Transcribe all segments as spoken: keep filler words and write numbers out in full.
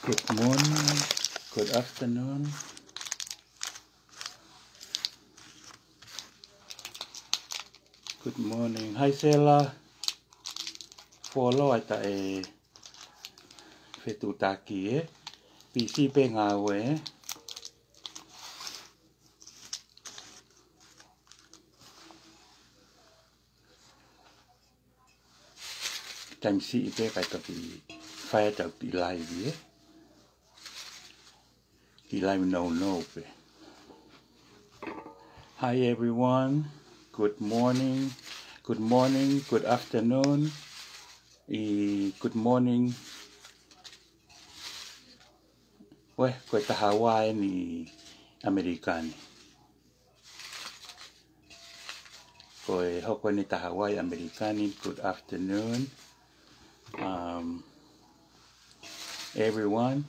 Good morning. Good afternoon. Good morning. Hi, Sela. Fuoloa ʻeta fetuʻutaki, ē. Pisi pē ngāue, ē. Taimi siʻi pē kae toki fai ʻetau kiʻi laivi, ē. Kiʻi laivi nounou pē. Hi everyone. Good morning. Good morning. Good afternoon. ʻI good morning. Uē, ko e taha ua eni ʻi ʻAmelika ni. Ko e hoko eni taha ua ʻi ʻAmelika ni, good afternoon. Um, everyone.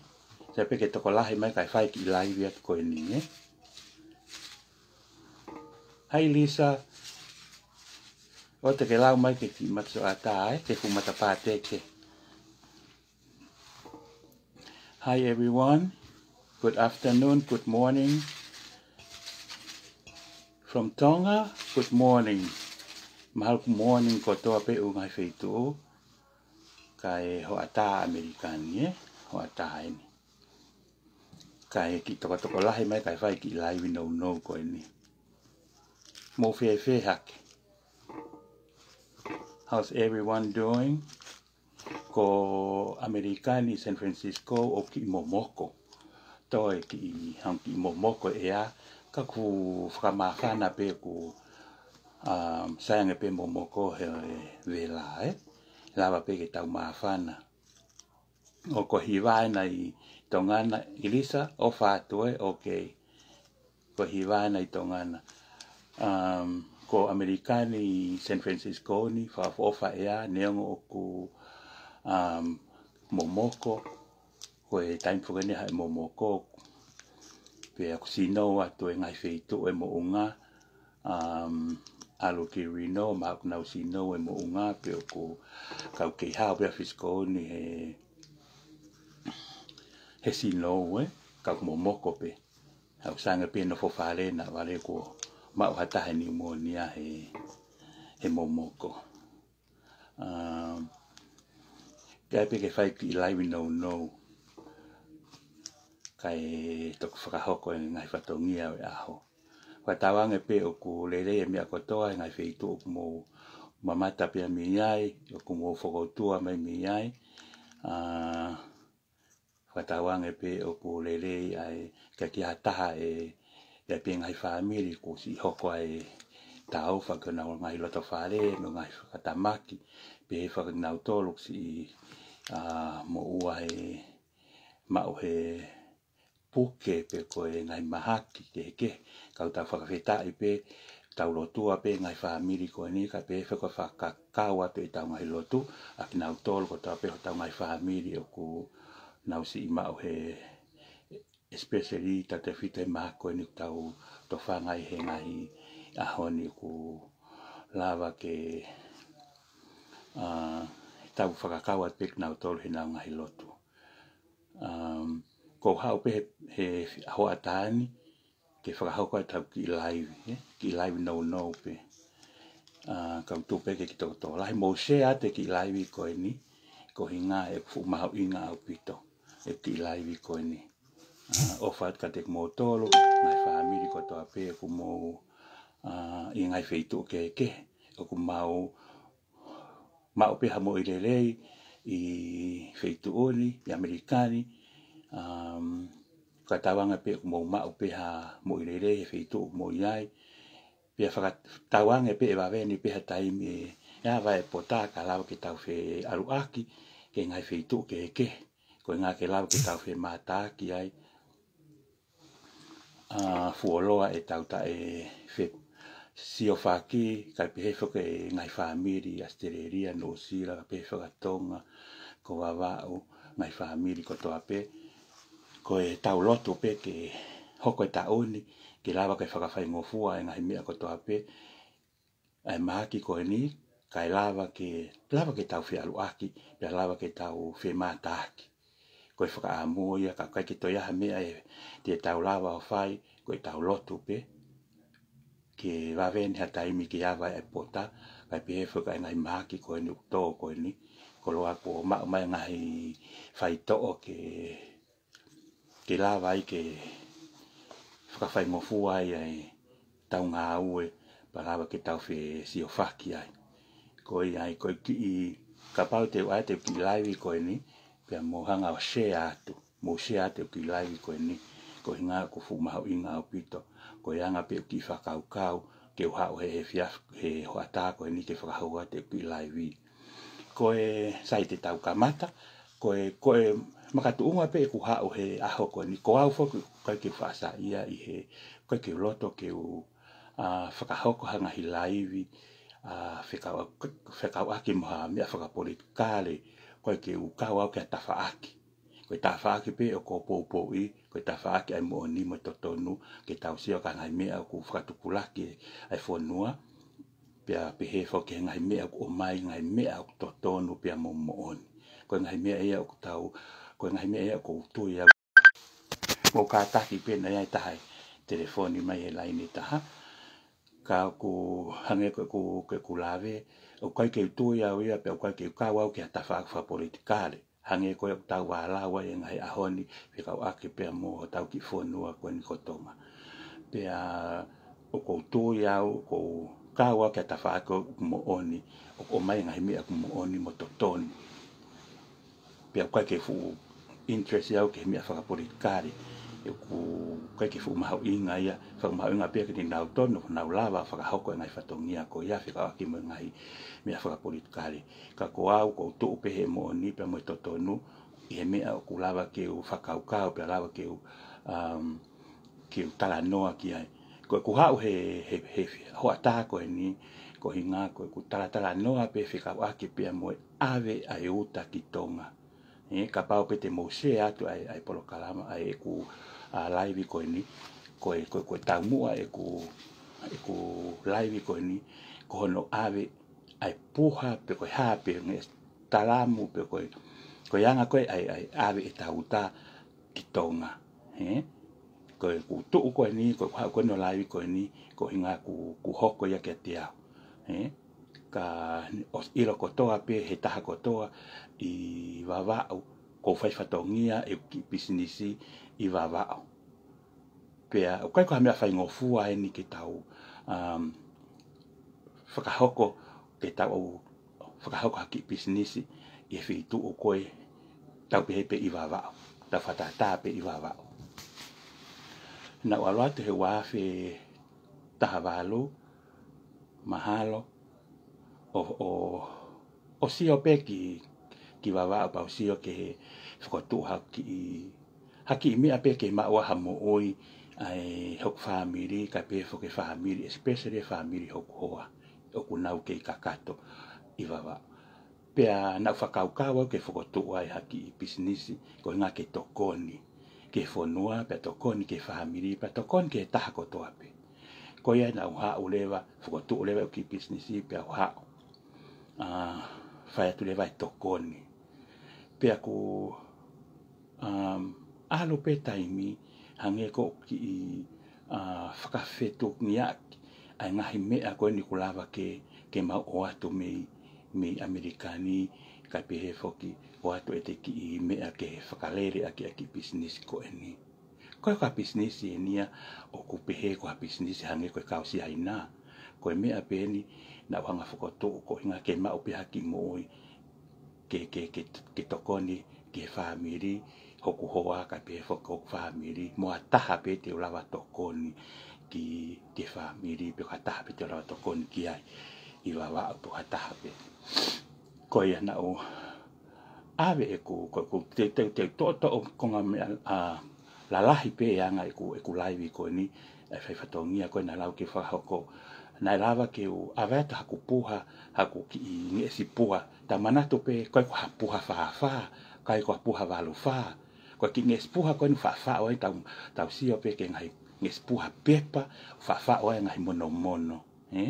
Sai pē ke tokolahi mai kae fai kiʻi laivi atu ko eni, ē. Hi, Lisa. ʻOua te ke lau mai ke kiʻi matasoʻatā, ē, ke fuʻu matapā teke. Hi everyone. Good afternoon, good morning. From Tonga, good morning. Mahalo ko e morning kotoa pē ʻū ngaahi feituʻu. Kae hoʻatā ʻAmelika ni, ē? Hoʻatā eni. Kae kiʻi tokotokolahi mai kae fai kiʻi laivi nounou ko eni. Mou fēfē hake? How's everyone doing? Ko ʻAmelika ni, San Francisco, ʻoku kiʻi momoko. Toe kiʻi, hangē kiʻi momoko e ʻea, ka ʻoku fakamāfana pē ʻoku, um, sai ange pē momoko he, he vela, ē. Lava pē ke tau māfana. ʻOku hiva ena ʻi Tonga na, ʻIlisa, ʻofa atu, ē, okay. Ko e hiva ena ʻi Tonga na. Um, ko ʻAmelika ni, San Francisco ni, fakaʻofoʻofa ʻea, neongo ʻoku, um, momoko, ko e taimi foki eni ʻa e momoko. Pea ʻoku sino atu e ngaahi feituʻu e moʻunga, um, ʻalu ki Reno, mahalo ʻoku nau sino e moʻunga, pea ʻoku kau kei hao pē ʻa Fisikou ni he, he sino, ē, ka ʻoku momoko pē. ʻOku sai ange pē nofo fale na, vale kuo maʻu ha taha e niumōnia he, he momoko. Um, kae pē ke fai kiʻi laivi nounou. Kae toki fakahoko e ngaahi fatongia ʻo e ʻaho. Fakatauange pē ʻoku lelei e meʻa kotoa, e ngaahi feituʻu ʻoku mou mamata pea mei ai, ʻoku mou fokoutua mai mei ai. Uh, Fakatauange pē ʻoku lelei ai, ka ki ha taha e, ʻi ai pē ngaahi fāmili kuo siʻi hoko ai e taʻofa ki honau ngaahi loto fale, mo e ngaahi fakatamaki, pehē foki kinautolu siʻi, a, moʻua he, maʻu he puke pe ko e ngaahi mahaki kehekehe, ka ʻoku tau fakafetaʻi pē, tau lotua pē ngaahi fāmili ko eni, kae pehē foki ko e fakakau atu ʻetau ngaahi lotu, ʻa kinautolu kotoa pē hotau ngaahi fāmili ʻoku nau siʻi maʻu he, especially tautefito he mahaki ko eni ʻoku tau tofanga ai he ngaahi ʻaho ni ʻoku lava ke, a, tau fakakau atu pē kinautolu heʻenau ngaahi lotu. Um, ʻoku ou haʻu pē he, he hoʻatā ni, ke fakahoko ʻetau kiʻi laivi, ē? Kiʻi laivi nounou pē. A, ka u tuku pē ke kiʻi tokotokolahi, mou share atu e kiʻi laivi ko eni, ko e ʻuhinga ʻoku fuʻu mahuʻinga ʻaupito e kiʻi laivi ko eni. A, ʻofa atu kiate kimoutolu, ngaahi fāmili kotoa pē ʻoku mou, a, ʻi he ngaahi feituʻu kehekehe, ʻoku mau maʻu pē ha moʻui lelei ʻi he feituʻu ni, ʻi ʻAmelika ni, um, fakatauange pē ʻoku mou maʻu pē ha moʻui lelei he feituʻu ʻoku mou ʻi ai. Pea fakatauange pē ʻe vave ni pē ha taimi ʻe, ʻe ava e pota ka lava ke tau feʻaluʻaki ki he ngaahi feituʻu kehekehe. Ko e ʻuhinga ke lava ke tau femātaaki ai. A, fuoloa ʻetau taʻe fesiofaki, kae pehē foki e ngaahi fāmili, ʻAositelēlia, Nuʻusila, kae pehē foki ʻa Tonga, ko Vavaʻu, ngaahi fāmili kotoa pē. Ko ʻetau lotu pē ke hoko e taʻu ni, ke lava ke fakafaingofua e ngaahi meʻa kotoa pē, ʻa e mahaki ko eni, kae lava ke, lava ke tau feʻaluʻaki, pea lava ke tau femātaaki. ko e fakaʻamu ia, ka ʻoku ʻikai ke toe ʻi ai ha meʻa ʻe te tau lava ʻo fai, ko ʻetau lotu pē, ke vave ni ha taimi ke ava e pota, kae pehē foki ʻa e ngaahi mahaki ko eni ʻoku tō ko eni, koloa kuo maʻu mai ngaahi faitoʻo ke, ke lava ai ke fakafaingofua ai ʻetau ngāue, pea lava ke tau fesiofaki ai. Ko ia ai, ko e kiʻi, kapau te u ʻai atu e kiʻi laivi ko eni, pea mou hanga ʻo share atu. Mou share atu e kiʻi laivi ko eni, ko e ʻuhinga ʻoku fuʻu mahuʻinga ʻaupito. Ko e anga pē ʻeku kiʻi fakakaukau, ke u haʻu he, he fia, he hoʻatā ko eni ke fakahoko atu e kiʻi laivi. Ko e sai te tau kamata, ko e, ko e makatuʻunga pē ʻeku haʻu he ʻaho ko eni, ko au foki ʻoku ʻikai ke u faʻa saiʻia ʻi he, ʻoku ʻikai ke u loto ke u, ʻa, fakahoko ha ngaahi laivi, ʻa, fekau-, fekauʻaki mo ha meʻa fakapolitikale, ʻoku ʻikai ke u kau au ki ha tafaʻaki. Ko e tafaʻaki pē ʻoku ou poupouʻi, ko e tafaʻaki ʻa e moʻoni mo e totonu, ke tau sio ki he ngaahi meʻa ʻoku fakatupulaki ʻa e fonua, pea pehē foki ki he ngaahi meʻa ʻoku ʻomai, ngaahi meʻa ʻoku totonu pea mo moʻoni. Ko e ngaahi meʻa ia ʻoku tau, ko e ngaahi meʻa ia ʻoku ou tui au. Mou kātaki pē naʻe ʻi ai taha e telefoni mai he laine ʻe taha. Ka ʻoku hangē ko ʻeku, ko ʻeku lave, ʻoku ʻikai ke u tui au ia, pea ʻoku ʻikai ke u kau au ki ha tafaʻaki fakapolitikale. Hangē ko ia ʻoku tau vālau ai he ngaahi ʻaho ni, fekauʻaki pea mo hotau kiʻi fonua ko eni ko Tonga. Pea ʻoku ou tui au, ʻoku ou kau au ki ha tafaʻaki ʻoku moʻoni, ʻoku ʻomai ngaahi meʻa ʻoku moʻoni mo totonu. Pea ʻoku ʻikai ke fuʻu interest au ki he meʻa fakapolitikale. ʻOku ʻikai ke fuʻu mahuʻinga ia, fuʻu mahuʻinga pē kiate kinautolu, nau lava fakahoko e ngaahi fatongia ko ia, fekauʻaki mo e ngaahi meʻa fakapolitikale. Ka ko au, ʻoku ou tuʻu pē he moʻoni pea mo e totonu, ʻi he meʻa ʻoku lava ke u fakakaukau, pea lava ke u, um, ke u talanoa ki ai. Ko ʻeku haʻu he, he, he hoʻatā ko eni, ko e ʻuhinga ko ʻeku talatalanoa pē fekauʻaki pea mo e ʻave ʻa e uta ki Tonga. ʻE, kapau pē te mou share atu ʻa e, ʻa e polokalama, ʻa ʻeku, ʻa, laivi ko eni, ko e, ko e, ko e taumuʻa ʻeku, ʻeku laivi ko eni, ko hono ʻave ʻa e puha pe ko e hā pē ngeʻesi talamu pe ko e, ko e anga ko ē ʻa e, ʻa e ʻave ʻetau uta ki Tonga, ē? Ko ʻeku tuʻu ko eni, ko ʻeku haʻu ko eni ʻo laivi ko eni, ko e ʻuhinga ʻoku, ʻoku hoko ia kiate au, ē? Ka ʻoku ʻilo kotoa pē he taha kotoa ʻi Vavaʻu, ʻoku ou fai fatongia ʻeku kiʻi pisinisi ʻi Vavaʻu. Pea ʻoku ʻikai ko ha meʻa faingofua eni ke tau, um, fakahoko, ke tau fakahoko ha kiʻi pisinisi ʻi he feituʻu ko ē, tau pehē pē ʻi Vavaʻu, tau fakatātā pē ʻi Vavaʻu. Naʻá ku ʻalu atu he ua afe taha valu, mahalo, ʻo, ʻo, ʻo sio pē ki, ki Vavaʻu pea u sio ke fokotuʻu ha kiʻi, ha kiʻi meʻa pē ke maʻu ai ha moʻui ʻa e hoku fāmili, kae pehē foki e fāmili, especially e fāmili hoku hoa, ʻoku nau kei kakato ʻi Vavaʻu. Pea naʻá ku fakakaukau au ke fokotuʻu ai ha kiʻi pisinisi, ko e ʻuhinga ke tokoni ki he fonua, pea tokoni ki he fāmili, pea tokoni ki he taha kotoa pē. Ko ia naʻá ku haʻu leva, fokotuʻu leva e kiʻi pisinisi, pea u haʻu, ʻa, fai atu leva e tokoni. Pea ʻoku, um, ʻalu pē taimi, hangē ko e kiʻi, ʻa, fakafetukiʻaki ʻa e ngaahi meʻa ko eni ʻoku lava ke, ke mau ʻoatu mei, mei ʻAmelika ni, kae pehē foki ʻoatu ʻete kiʻi meʻa ke fakalele ʻaki ʻa e kiʻi pisinisi ko eni. Ko e kiʻi pisinisi eni ia ʻoku pehē ko ha pisinisi hangē ko e kau Siaina. Ko e meʻa pē eni naʻá ku hanga fokotuʻu ko e ʻuhinga ke maʻu pē ha kiʻi moʻui ke, ke, ke, ke tokoni ki he fāmili, hoku hoa kae pehē foki hoku fāmili, mo ha taha pē te u lava tokoni ki, ki he fāmili, pe ko ha taha pē te u lava tokoni ki ai ʻi Vavaʻu pe ko ha taha pē. Ko ia naʻá ku ʻave ʻeku, ko, ko, te, te, te toʻotoʻo konga meʻa, ʻa, lalahi pē ʻa e anga ʻeku, ʻeku laivi ko eni, ʻa e fai fatongia ko ē naʻe lava ke fakahoko. Naʻe lava ke u ʻave atu haku puha, haku kiʻi ngeʻesi puha. Tau manatu pē, ʻoku ʻikai ko ha puha fā fā, ʻikai ko ha puha valu fā. Ko e kiʻi ngeʻesi puha ko eni ʻoku faʻa faʻo ai, tau, tau sio pē ki he ngaahi ngeʻesi puha pepa, ʻoku faʻa faʻo ai e ngaahi monomono, ē?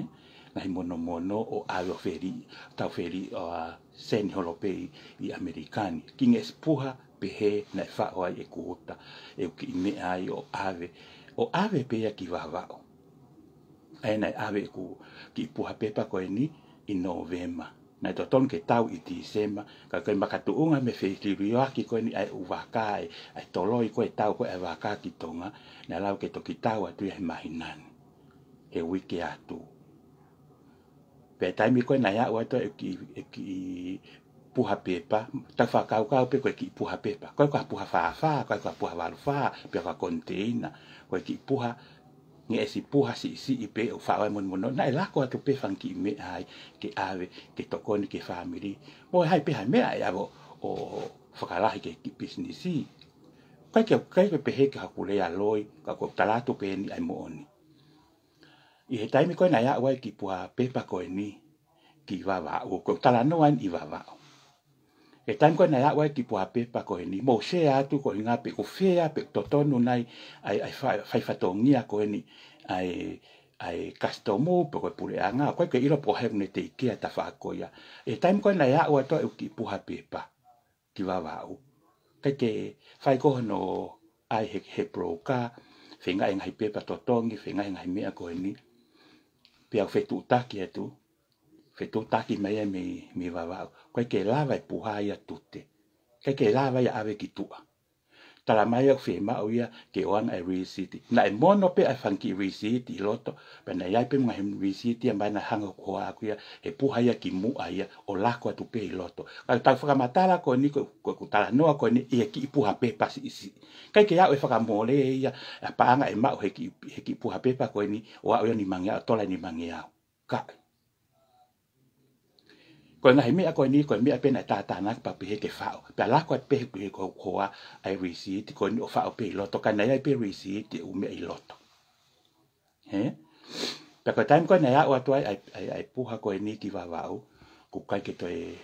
Ngaahi monomono ʻo ʻave ʻo feliʻi, tau feliʻi ʻo, ʻa, seni holo pē ʻi, ʻi ʻAmelika ni. Kiʻi ngeʻesi puha pehē naʻe faʻo ai ʻeku uta, ʻeku kiʻi meʻa ai ʻo ʻave, ʻo ʻave pē ia ki Vavaʻu. ʻA ia naʻe ʻave ʻeku kiʻi puha pepa ko eni ʻi Nōvema. Naʻe totonu ke tau ʻi Tīsema, ka ko e makatuʻunga mei he feililioaki ko eni ʻa e ʻū vaka, ʻa e toloi ko ē tau ko ē ʻa e vaka ki Tonga, naʻe lau ke toki tau atu ia he māhina ni, he uike atu. Pea taimi ko ē naʻe aʻu atu ai ʻeku kiʻi, ʻeku kiʻi puha pepa, tau fakakaukau pē ko e kiʻi puha pepa. ʻIkai ko ha puha fāfā, ʻikai ko ha puha valufā, pe ko ha koniteina. Ko e kiʻi puha, ngeʻesi puha siʻisiʻi pē ʻoku faʻo ai monomono. Naʻe lako atu pē fanga kiʻi meʻa ai ke ʻave, ke tokoni ki he fāmili. Mo e hā pē ha meʻa ʻe ʻave ʻo fakalahi ki he kiʻi pisinisi. ʻIkai ke, ʻikai ke pehē ke hakulea loi, ka ko e tala atu pē eni ʻa e moʻoni. ʻI he taimi ko ē naʻe aʻu ai e kiʻi puha pepa ko eni ki Vavaʻu, ko e talanoa eni ʻi Vavaʻu. ʻI he taimi ko ē naʻe aʻu ai e kiʻi puha pepa ko eni, mou share atu ko e ʻuhinga pe ʻoku fēfē pe ʻoku totonu nai ʻa e, ʻa e fai, fai fatongia ko eni ʻa e, ʻa e kasitomu pe ko e puleʻanga, ʻikai ke ʻilo pe ko hai ʻoku ne take care ʻo e tafaʻaki ko ia. ʻI he taimi ko ē naʻe aʻu atu ai ʻeku kiʻi puha pepa ki Vavaʻu, ʻikai ke fai ko hono ʻai he, he broker, feingaʻi e ngaahi pepa totongi, feingaʻi e ngaahi meʻa ko eni. Pea u fetuʻutaki atu, fetuʻutaki mai ia mei, mei Vavaʻu. ʻIkai ke lava e puha ia ʻo tute. ʻIkai ke lava ia ʻo ʻave ki tuʻa. Tala mai ʻoku fiemaʻu ia ke ʻoange e lisiti. Naʻe mono pē ʻa e fanga kiʻi lisiti ʻi loto, pea naʻe ʻi ai pē mo e ngaahi lisiti ia ʻa ia naʻe hanga ʻe hoku hoa ʻaʻaku ia, he puha ia kimuʻa ia, ʻo lako atu pē ʻi loto. Ka tau fakamatala ko eni ko, ko, ko e talanoa ko eni ʻi he kiʻi puha pepa siʻisiʻi. ʻIkai ke aʻu e fakamole ia, ʻa e paʻanga ʻe maʻu he kiʻi, he kiʻi puha pepa ko eni, ʻo aʻu ia ʻo nimangeau, tola nimangeau. Ka. Ko e ngaahi meʻa ko eni, ko e meʻa pē naʻe tātānaki pea pehē ke faʻo. Pea lako atu pē he, he ko, ko ʻa e lisiti ko eni ʻo faʻo pē ʻi loto, ka naʻe ʻi ai pē lisiti ʻū meʻa ʻi loto. Hē? Pea ko e taimi ko ē naʻe aʻu atu ai, ʻa e, ʻa e, ʻa e puha ko eni ki Vavaʻu, ʻoku ʻikai ke toe,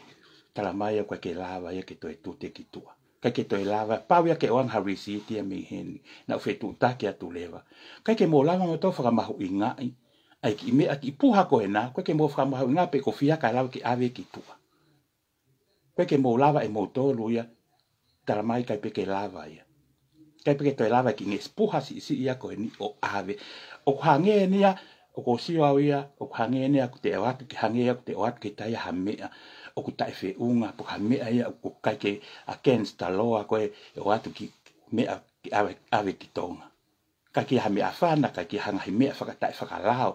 tala mai ʻoku ʻikai ke lava ia ke toe tute ki tuʻa. ʻIkai ke toe lava, pau ia ke ʻoange ha lisiti ia mei heni. Naʻa ku fetuʻutaki atu leva. ʻIkai ke mou lava moutolu ʻo fakamahuʻingaʻi ʻa e kiʻi meʻa, kiʻi puha ko ena, ʻikai ke mou fakamahuʻingaʻi pe ko fē ia ka lava ke ʻave ki tuʻa. ʻIkai ke mou lava ʻe moutolu ia, tala mai ʻikai pē ke lava ia. ʻIkai pē ke toe lava e kiʻi ngeʻesi puha siʻisiʻi ia ko eni ʻo ʻave. ʻOku hangē eni ia, ʻoku ou sio au ia, ʻoku hangē eni ia ʻoku te ʻoatu ke, hangē ia ʻoku te ʻoatu ke taia ha meʻa ʻoku taʻefeʻunga, pe ko ha meʻa ia ʻoku ʻikai ke against the law ko ē ʻoatu kiʻi meʻa ke ʻave, ʻave ki Tonga. ʻIkai ke ʻi ai ha meʻafana, ʻikai ke ʻi ai ha ngaahi meʻa fakataʻefakalao,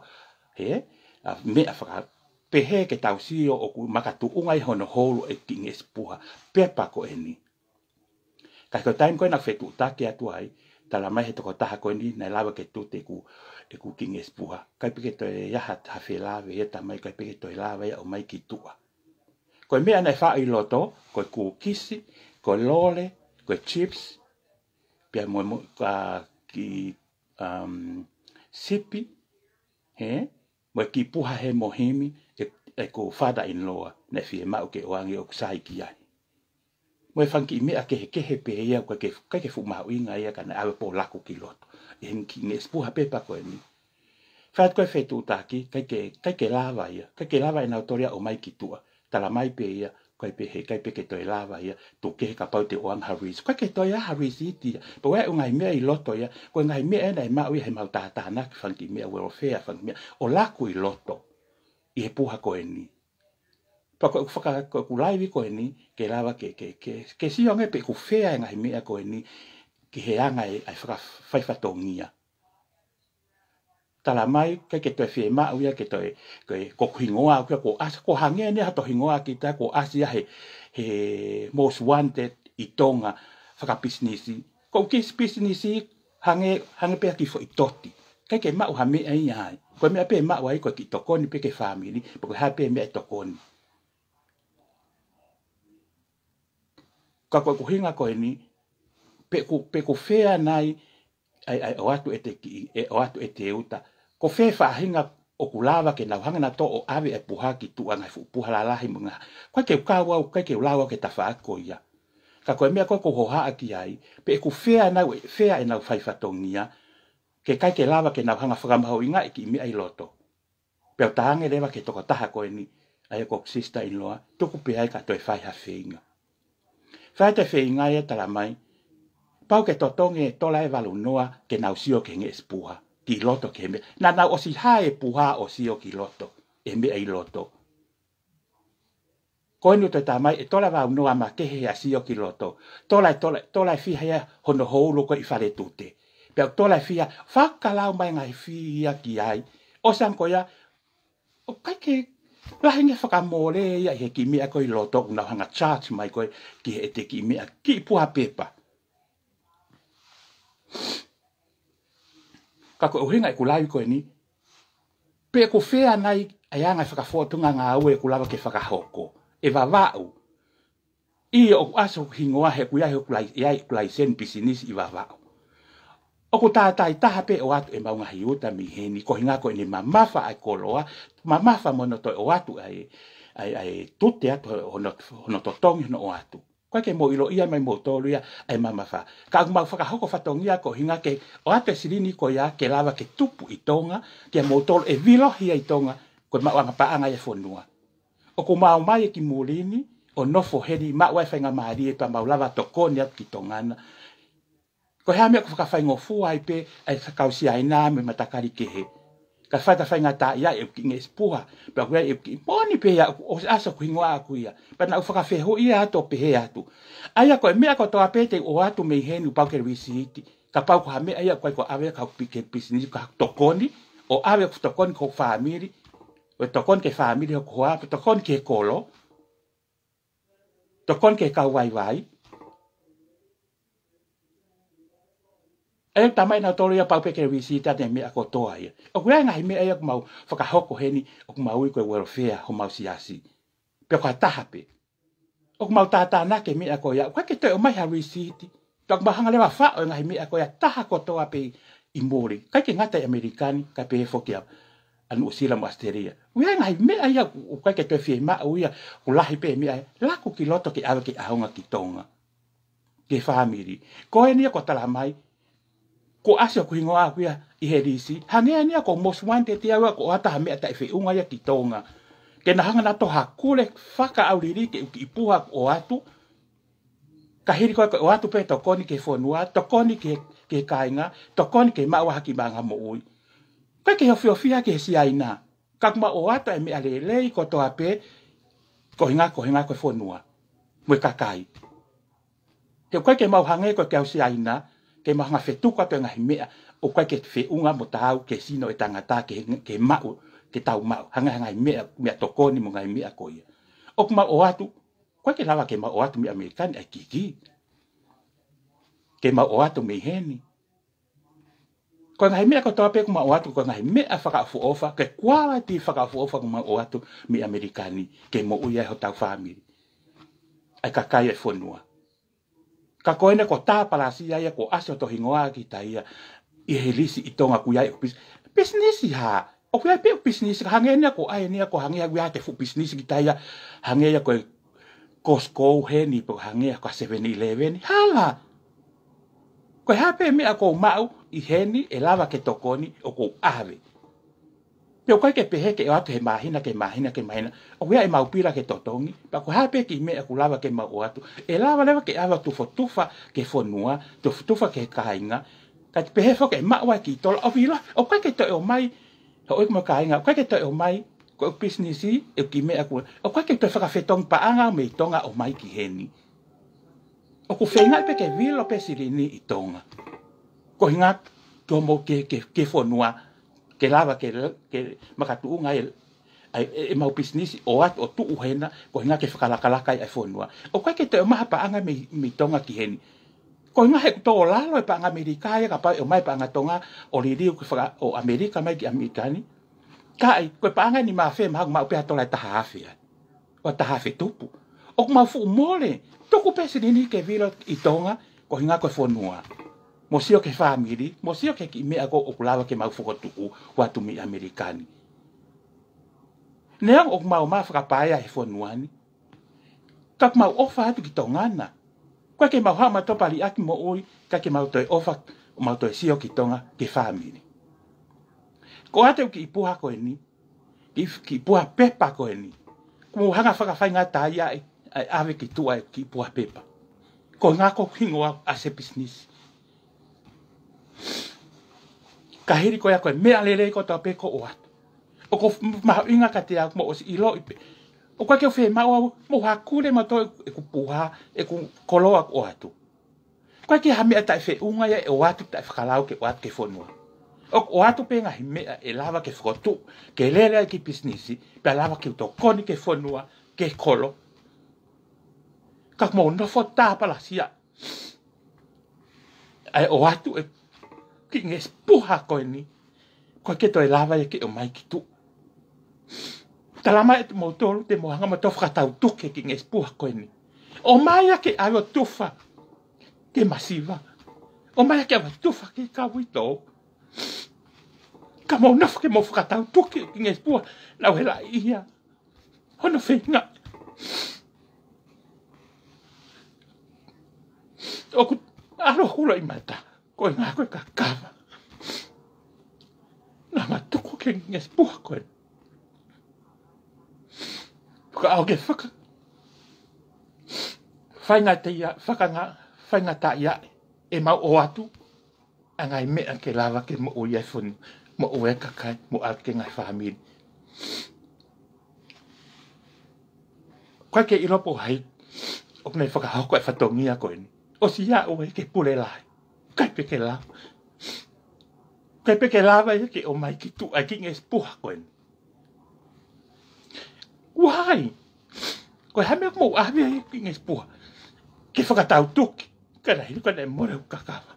hē? ʻA, meʻa faka-, pehē ke tau sio ʻoku makatuʻunga ʻi hono holo e kiʻi ngeʻesi puha pepa ko eni. Ka ko e taimi ko ē naʻa ku fetuʻutaki atu ai, tala mai he tokotaha ko eni naʻe lava ke tute ʻeku, ʻeku kiʻi ngeʻesi puha. ʻIkai pē ke toe ʻi ai ha, ha felave ia, tala mai ʻikai pē ke toe lava ia ʻo ʻomai ki tuʻa. Ko e meʻa naʻe faʻo ʻi loto, ko e kūkisi, ko e lole, ko e chips, pea mo, mo, ka kiʻi, um, sipi, hē? Mo e kiʻi puha hemo himi, ʻe, ʻeku father-in-law, naʻe fiemaʻu ke ʻoange ʻoku sai ki ai. Mo e fanga kiʻi meʻa kehekehe pē ia, ʻikai ke, ʻikai ke fuʻu mahuʻinga ia ka naʻe ʻave pē ʻo lako ki loto. ʻI he kiʻi ngeʻesi puha pepa ko eni. Fai atu ko e fetuʻutaki, ʻikai ke, ʻikai ke lava ia, ʻikai ke lava ʻe nautolu ia ʻo ʻomai ki tuʻa. Tala mai pē ia, ʻikai pē, he ʻikai pē ke toe lava ia, tuku kehe kapau te u ʻoange ha lisiti. ʻIkai ke toe ʻi ai ha lisiti ia. Pea ʻoku ʻi ai e ngaahi meʻa ʻi loto ia, ko e ngaahi meʻa ena ʻe maʻu ia he mau tātānaki fanga kiʻi meʻa welfare, fanga kiʻi meʻa ʻo lako ʻi loto ʻi he puha ko eni. Pea ko ʻeku faka-, ko ʻeku laivi ko eni, ke lava ke, ke, ke, ke sio ange pe ʻoku fēfē e ngaahi meʻa ko eni ki he anga e, ʻa e faka-, fai fatongia. Tala mai, ʻikai ke toe fiemaʻu ia ke toe, ke, ko hoku hingoa, ko, ko ʻasi, ko e hangē eni ia hoto hingoa kita, ko e ʻasi ia he, he most wanted ʻi Tonga fakapisinisi. Ko e kiʻi pisinisi, hangē, hangē pē ha kiʻi foʻi toti. ʻIkai ke maʻu ha meʻa ia ai. Ko e meʻa pē ʻe maʻu ai ko e kiʻi tokoni pē ki he fāmili, pe ko e hā pē meʻa ʻe tokoni. Ka ko ʻeku ʻuhinga ko eni, pe ʻoku, pe ʻoku fēfē nai, ʻai, ʻai, ʻoatu ʻe te kiʻi, ʻe ʻoatu ʻe te uta. Ko fē faʻahinga ʻoku lava ke nau hanga nautolu ʻo ʻave e puha ki tuʻa, ngaahi fuʻu puha lalahi mo e ngaahi. ʻIkai ke u kau au, ʻikai ke u lau au ki he tafaʻaki ko ia. Ka ko e meʻa ko ē ʻoku ou hohaʻa ki ai, pe ʻoku fēfē nau, fēfē ʻenau fai fatongia, ke ʻikai ke lava ke nau hanga fakamahuʻingaʻi e kiʻi meʻa ʻi loto. Pea u talaange leva ki he tokotaha ko eni, ʻa ia ko hoku sister-in-law, tuku pē ai kae toe fai ha feinga. Ka ʻi he feinga ia, tala mai, pau ke totongi e tola ʻe valu noa ke nau sio ki he ngeʻesi puha ki loto ki he meʻa. Naʻa nau ʻosi hā e puha ʻo sio ki loto, e meʻa ʻi loto. Ko eni ʻoku toe tala mai e tola ʻe valu noa makehe ʻa e sio ki loto. Tola, tola, tola ʻe fiha ia hono houlo ko ē ʻi fale tute. Pea tola ʻe fiha, fakalau mai ngaahi fee ia ki ai. ʻOsi ange ko ia, ʻoku ʻikai ke lahi ange fakamole ia ʻi he kiʻi meʻa ko ē ʻi loto, ʻoku nau hanga charge mai ko ē ki he ʻete kiʻi meʻa, kiʻi puha pepa. Ka ko e ʻuhinga ʻeku laivi ko eni, pe ʻoku fea nai ʻa e anga e fakafōtunga ngāue ʻoku lava ke fakahoko ʻe Vavaʻu. ʻIo, ʻoku ʻasi hoku hingoa he ʻoku ʻi ai hoku lai-, ʻi ai hoku laiseni pisinisi ʻi Vavaʻu. ʻOku tātāitaha pē ʻoatu ʻemau ngaahi uta mei heni, ko e ʻuhinga ko ʻene mamafa ʻa e koloa, mamafa mo hono toe ʻoatu ʻa e, ʻa e, ʻa e tute atu hono, hono totongi hono ʻoatu. ʻOku ʻikai ke mou ʻilo ia mai moutolu ia ʻa e mamafa. Ka ʻoku mau fakahoko fatongia ko e ʻuhinga ke ʻoatu e silini ko ia ke lava ke tupu ʻi Tonga, kia moutolu ʻe vilo hia ʻi Tonga, ko e maʻu anga paʻanga ia e fonua. ʻOku mau ō mai ki muli ni ʻo nofo heni, maʻu ai e faingamālie pea mau lava tokoni atu ki Tonga na. Ko e hā e meʻa ʻoku fakafaingofua ai pē ʻa e kau Siaina mo e matakali kehe. Ka fai, ka faingataʻaʻia ʻeku kiʻi ngeʻesi puha, pea ʻoku ʻi ai ʻeku kiʻi moʻoni pē ia, ʻoku ʻosi ʻasi hoku hingoa ʻaʻaku ia. Pea naʻa ku fakafehuʻia atu ʻo pehē atu, ʻa ia ko e meʻa kotoa pē te u ʻoatu mei heni ʻoku pau ke lisiti. Kapau ko ha meʻa ia ʻoku ʻikai ko e ʻave ki hoku pi-, ki he pisinisi, ki hoku tokoni, ʻo ʻave hoku tokoni ki hoku fāmili, ʻo tokoni ki he fāmili hoku hoa, ʻo tokoni ki he kolo, tokoni ki he kau vaivai. ʻE tala mai nautolu ia pau pē ke lisiti ʻa e meʻa kotoa ia. ʻOku ʻi ai e ngaahi meʻa ia ʻoku mau fakahoko heni, ʻoku mau ui ko e welfare homau siasi. Pea ko ha taha pē. ʻOku mau tātānaki e meʻa ko ia, ʻoku ʻikai ke toe ʻomai ha lisiti. Pea ʻoku mau hanga leva ʻo faʻo e ngaahi meʻa ko ia taha kotoa pē ʻi muli. ʻIkai ke ngata ʻi ʻAmelika ni, kae pehē foki ʻa, ʻa Nuʻusila mo ʻAositelēlia. ʻOku ʻi ai e ngaahi meʻa ia ʻoku, ʻoku ʻikai ke toe fiemaʻu ia, ʻoku lahi pē e meʻa, laku ki loto ke ʻave ke ʻaonga ki Tonga, ki he fāmili. Ko eni ia ʻoku tala mai, kuo ʻasi hoku hingoa ʻaʻaku ia ʻi he lisi. Hangē eni ia ko e most wanted ia, ʻoua kuo ʻoatu ha meʻa taʻefeʻunga ia ki Tonga. Ke na hanga nautolu ʻo hakule fakaʻauliliki ʻeku kiʻi puha ʻoku ʻoatu. Ka hili ko ē ko e ʻoatu pē tokoni ki he fonua, tokoni ki he, ki he kāinga, tokoni ke maʻu ha kiʻi maʻuʻanga moʻui. ʻOku ʻikai ke ofiofi ia ki he Siaina. Ka ʻoku mau ʻoatu e meʻa lelei kotoa pē, ko e ʻuhinga, ko e ʻuhinga ko e fonua mo e kakai. He ʻoku ʻikai ke mau hangē ko e kau Siaina, ke mau hanga ʻo fetuku atu e ngaahi meʻa ʻoku ʻikai ke feʻunga mo taau ki he sino ʻo e tangata ke, ke maʻu, ke tau maʻu. Hangē ha ngaahi meʻa, meʻatokoni mo e ngaahi meʻa ko ia. ʻOku mau ʻoatu, ʻoku ʻikai ke lava ke mau ʻoatu mei ʻAmelika ni ʻa e kiki ke mau ʻoatu mei heni. Ko e ngaahi meʻa kotoa pē ʻoku mau ʻoatu, ko e ngaahi meʻa fakaʻofoʻofa, ko e quality fakaʻofoʻofa ʻoku mau ʻoatu mei ʻAmelika ni, ke moʻui ai hotau fāmili, ʻa e kakai ʻo e fonua. Ka ko eni kuo tāpalasia ia, kuo ʻasi hoto hingoa kita ia ʻi he lisi ʻi Tonga, ʻoku ʻi ai ʻeku pis-, pisinisi hā? ʻOku ʻi ai pē ʻeku pisinisi, ka hangē eni ia ko e ʻai eni ia ko e hangē ia ʻoku ʻi ai ʻete fuʻu pisinisi kita ia, hangē ia ko e Costco heni, pe hangē ia ko e Seven Eleven. Hala. Ko e hā pē meʻa ʻoku ou maʻu ʻi heni ʻe lava ke tokoni, ʻoku ou ʻave. Pea ʻoku ʻikai ke pehē ke ʻoatu he māhina, ki he māhina, ki he māhina. ʻOku ʻi ai ʻemau pila ke totongi, pea ko e hā pē kiʻi meʻa ʻoku lava ke mau ʻoatu, ʻe lava leva ke ʻave ʻo tufotufa ki he fonua, tufotufa ki he kāinga. Kae pehē foki ʻe maʻu ai e kiʻi tola ʻo vilo, ʻoku ʻikai ke toe ʻomai, houʻeiki mo e kāinga, ʻoku ʻikai ke toe ʻomai, ko e pisinisi, ʻeku kiʻi meʻa ʻoku, ʻoku ʻikai ke toe fakafetongi paʻanga mei Tonga ʻo ʻomai ki heni. ʻOku feingaʻi pē ke vilo pē silini ʻi Tonga. Ko e ʻuhinga ke mo ke, ke, ke fonua, ke lava ke, ke makatuʻunga e, ʻa e, e, ʻemau pisinisi ʻoatu ʻo tuʻu hena, ko e ʻuhinga ke fakalakalaka ai e fonua. ʻOku ʻikai ke toe ʻomai ha paʻanga mei, mei Tonga ki heni. Ko e ʻuhinga he ʻoku tō lalo e paʻanga ʻAmelika ia, kapau ʻe ʻomai paʻanga Tonga ʻo liliu ke faka-, ʻo ʻAmelika mai ki ʻAmelika ni. Ka ʻi ai, ko e paʻanga ʻe nima afe, mahalo ʻoku maʻu pē ha tola ʻe taha afe ai. ʻO taha afe tupu. ʻOku mau fuʻu mole, tuku pē silini ke vilo ʻi Tonga, ko e ʻuhinga ko e fonua. Mo sio ki he fāmili, mo sio ki he kiʻi meʻa ko ē ʻoku lava ke mau fokotuʻu ʻoatu mei ʻAmelika ni. Neongo ʻoku mau ō mai ʻo fakapaea he fonua ni, ka ʻoku mau ʻofa atu ki Tonga na. ʻOku ʻikai ke mau haʻu mautolu pea liʻaki moʻui, ka ke mau toe ʻofa, mau toe sio ki Tonga, ki he fāmili. Ko e ʻoatu e kiʻi puha ko eni, kiʻi, kiʻi puha pepa ko eni, ʻoku mou hanga ʻo fakafaingataʻaʻia ai, ʻa e ʻave ki tuʻa e kiʻi puha pepa. Ko e ngako hingoa ʻa e pisinisi. Ka hili ko ia ko e meʻa lelei kotoa pē ʻoku ʻoatu. ʻOku mahuʻinga kiate au mo ʻosi ʻiloʻi pē. ʻOku ʻikai ke u fiemaʻu au mo hakule mautolu ʻeku puha, ʻeku koloa ʻoku ʻoatu. ʻOku ʻikai ke ha meʻa taʻefeʻunga ia ʻe ʻoatu taʻefakalao ke ʻoatu ki he fonua. ʻOku ʻoatu pē ngaahi meʻa ʻe lava ke fokotuʻu, ke lele ai ki he pisinisi, pea lava ke u tokoni ki he fonua, ki he kolo. Ka mou nofo tāpalasia. ʻA e ʻoatu e kiʻi ngeʻesi puha ko eni, ʻoku ʻikai ke toe lava ia ke ʻomai ki tuʻa. Talamai ʻe moutolu te mou hanga mo toe fakatautuki e kiʻi ngeʻesi puha ko eni. ʻOmai ia ke ʻave ʻo tufa ki he masiva. ʻOmai ia ke ʻave ʻo tufa ki he kau uitou. Ka mou nofo ke mou fakatautuki e kiʻi ngeʻesi puha, naʻa ku helaʻia hono feinga. ʻOku ʻalu hoku loʻimata, ko e ngaahi ko e kakava. Naʻa ma tuku e kiʻi ngeʻesi puha ko ē. Ka ʻoku ke faka-, faingataʻaʻia, fakanga-, faingataʻaʻia ʻemau ʻoatu ʻa e ngaahi meʻa ke lava ke moʻui ai e fonua, moʻui ai e kakai, mo ʻalu ki he ngaahi fāmili. ʻOku ʻikai ke ʻilo pe ko hai ʻoku ne fakahoko e fatongia ko eni. ʻOsi aʻu ia ki he pule lahi. ʻIkai pē ke lava. ʻIkai pē ke lava ia ke ʻomai ki tuʻa e kiʻi ngeʻesi puha ko eni. Why? Ko e hā e meʻa ʻoku mou ʻave ai e kiʻi ngeʻesi puha? Ke fakatautuki, ka naʻe hili ko ē naʻe mole hoku kakava.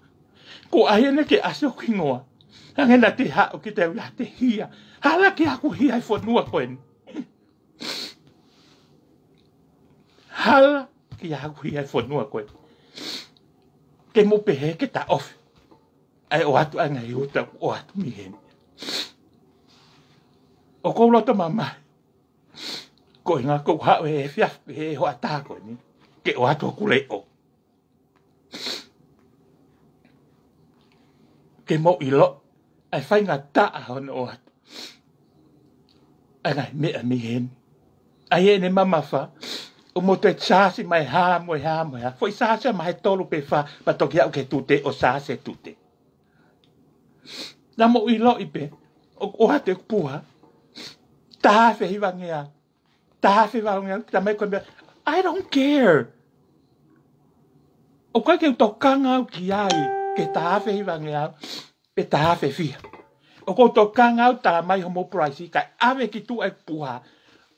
Ko e ʻai ʻeni ke ʻasi hoku hingoa. Hangē naʻa te haʻu ke te ui ʻa e hia. Hala ke ʻaʻaku hia e fonua ko eni. Hala ke ʻaʻaku hia e fonua ko eni. Ke mou pehē ke taʻofi ʻa e ʻoatu ʻa e ngaahi uta ʻoku ʻoatu mei heni. ʻOku ou loto mamahi. Ko e ʻuhinga ʻoku ou haʻu he efiafi, he hoʻatā ko eni, ke ʻoatu hoku leʻo. Ke mou ʻilo ʻa e faingataʻa hono ʻoatu ʻa e ngaahi meʻa mei heni. ʻA ia ʻene mamafa, ʻoku mou toe saasi mai hā mo e hā mo e hā. Foʻi saasi ʻe mahe tolu pe fā, pea toki aʻu ki he tute ʻo saasi e tute. Naʻa mou ʻiloʻi pē ʻoku ʻoatu e puha, taha afe hivangeau, taha afe valungeau, talamai ko e meʻa, I don't care. ʻOku ʻikai ke u tokanga au ki ai, ki he taha afe hivangeau pe taha afe fiha. ʻOku ou tokanga au talamai homou price, kae ʻave ki tuʻa e puha.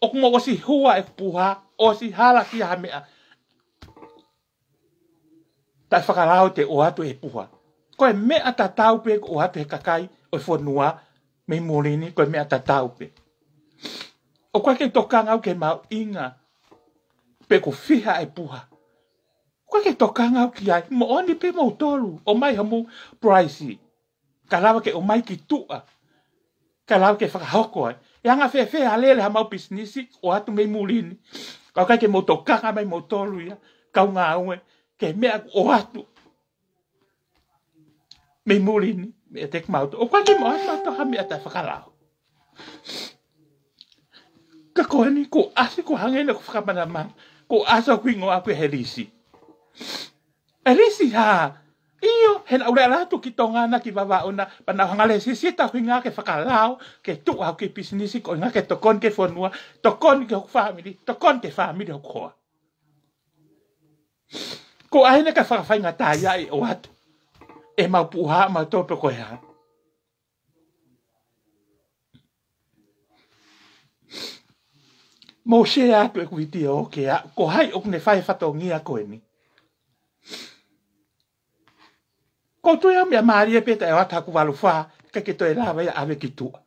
ʻOku mou ʻosi hua e puha, ʻosi hala ki ha meʻa taʻefakalao te ʻoatu e puha. Ko e meʻa tatau pē ʻoku ʻoatu he kakai ʻo e fonua mei muli ni, ko e meʻa tatau pē. ʻOku ʻikai ke u tokanga au ki he mahuʻinga pe ʻoku fiha e puha. ʻOku ʻikai ke u tokanga au ki ai, moʻoni pē moutolu, ʻomai homou price. Ka lava ke ʻomai ki tuʻa. Ka lava ke fakahoko ai. ʻE anga fēfē ha lele hamau pisinisi ʻoatu mei muli ni? Ka ʻoku ʻikai ke mou tokanga mai moutolu ia, kau ngāue, ki he meʻa ʻoku ʻoatu mei muli ni, meʻa te ke mautolu. ʻOku ʻikai ke mou ʻoatu mautolu ha meʻa taʻefakalao. Ka ko eni, kuo ʻasi, kuo hangē naʻa ku fakamanamana, kuo ʻasi hoku hingoa ʻaʻaku he lisi. E lisi hā? ʻIo, he naʻa ku lele atu ki Tonga na ki Vavaʻu na, pea naʻa ku hanga lēsisita hoku hingoa ke fakalao, ke tuʻu au ki he pisinisi, ko e ʻuhinga ke tokoni ki he fonua, tokoni ki hoku fāmili, tokoni ki he fāmili hoku hoa. Ko e ʻai ʻeni ke fakafaingataʻaʻia ʻe ʻoatu ʻemau puha, mau tope ko e hā. Mou share atu ʻeku vitiō ke aʻu, ko hai ʻoku ne fai e fatongia ko eni. ʻOku ou tui au meʻa mālie pē taʻe ʻoatu haku valu fā, ʻikai ke toe lava ia ʻave ki tuʻa.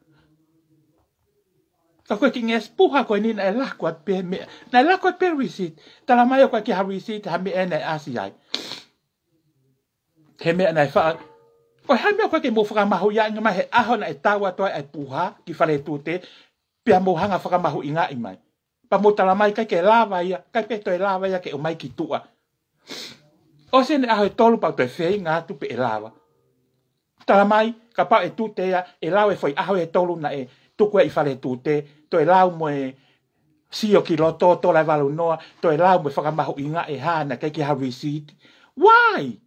Ka ko e kiʻi ngeʻesi puha ko eni naʻe laku atu pē meʻa, naʻe laku atu pē receipt. Talamai ʻoku ʻikai ha receipt, ha meʻa naʻe ʻasi ai. He meʻa naʻe faʻa, ko e hā e meʻa ʻoku ʻikai ke mou fakamahuʻingaʻi mai he ʻaho naʻe tau atu ai e puha ki fale tute, pea mou hanga fakamahuʻingaʻi mai. Pea mou talamai ʻikai ke lava ia, ʻikai pē toe lava ia ke ʻomai ki tuʻa. ʻOsi ʻeni ʻaho ʻe tolu pea u toe feinga atu pe ʻe lava. Talamai, kapau ʻe tute ia, ʻe lau e foʻi ʻaho ʻe tolu naʻe tuku ai ʻi fale tute, toe lau mo e Sio ki loto, tola e valu noa, toe lau mo e fakamahuʻingaʻi e hā naʻe ʻikai ke ha receipt. Why?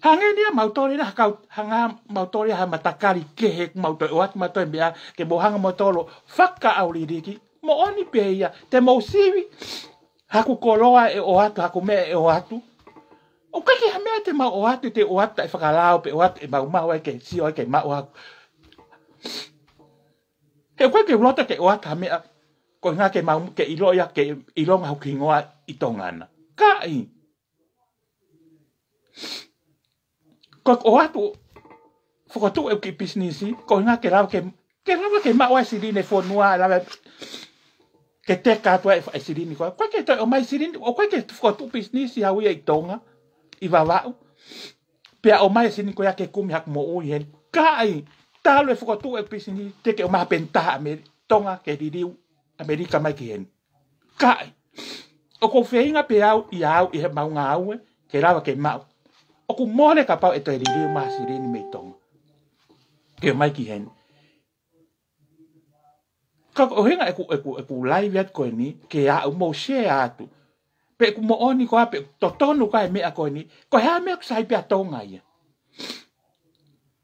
Hangē ni ia mautolu ʻi ha kau, hanga mautolu ʻi ha matakali kehe, mau toe ʻoatu mautolu e meʻa, ke mou hanga mautolu fakaʻauliliki, moʻoni pē ia, te mou sivi, haku koloa ʻe ʻoatu, haku meʻa ʻe ʻoatu. ʻOku ʻikai ke ha meʻa te mau ʻoatu, te ʻoatu taʻefakalao, pe ʻoatu ʻemau maʻu ai ke sio ai ke maʻu haku. He ʻoku ʻikai ke u loto ke ʻoatu ha meʻa, ko e ʻuhinga ke mau, ke ʻilo ia, ke ʻilonga hoku hingoa ʻi Tonga na. ʻIkai. Ko e ʻoatu, fokotuʻu e kiʻi pisinisi, ko e ʻuhinga ke lava ke, ke lava ke maʻu ai e silini e fonua, lava ke teka atu ai e silini ko ē. ʻOku ʻikai ke toe ʻomai silini, ʻoku ʻikai ke fokotuʻu pisinisi au ia ʻi Tonga, ʻi Vavaʻu. Pea ʻomai e silini ko ia ke kumi haku moʻui heni. ʻIkai, talu e fokotuʻu e pisinisi, te ke ʻomai ha peni taha Ameri-, Tonga ke liliu ʻAmelika mai ki heni. ʻIkai. ʻOku ou feinga pē au, ʻia au, ʻi heʻemau ngāue, ke lava ke maʻu. ʻOku mole kapau ʻe toe liliu mai ha silini mei Tonga. Ke ʻomai ki heni. Ka ko e ʻuhinga ʻeku, ʻeku, ʻeku live atu ko eni, ke aʻu mo share atu. Pe ʻoku moʻoni koā, pe ʻoku totonu koā e meʻa ko eni, ko e hā e meʻa ʻoku sai pē ʻa Tonga ia.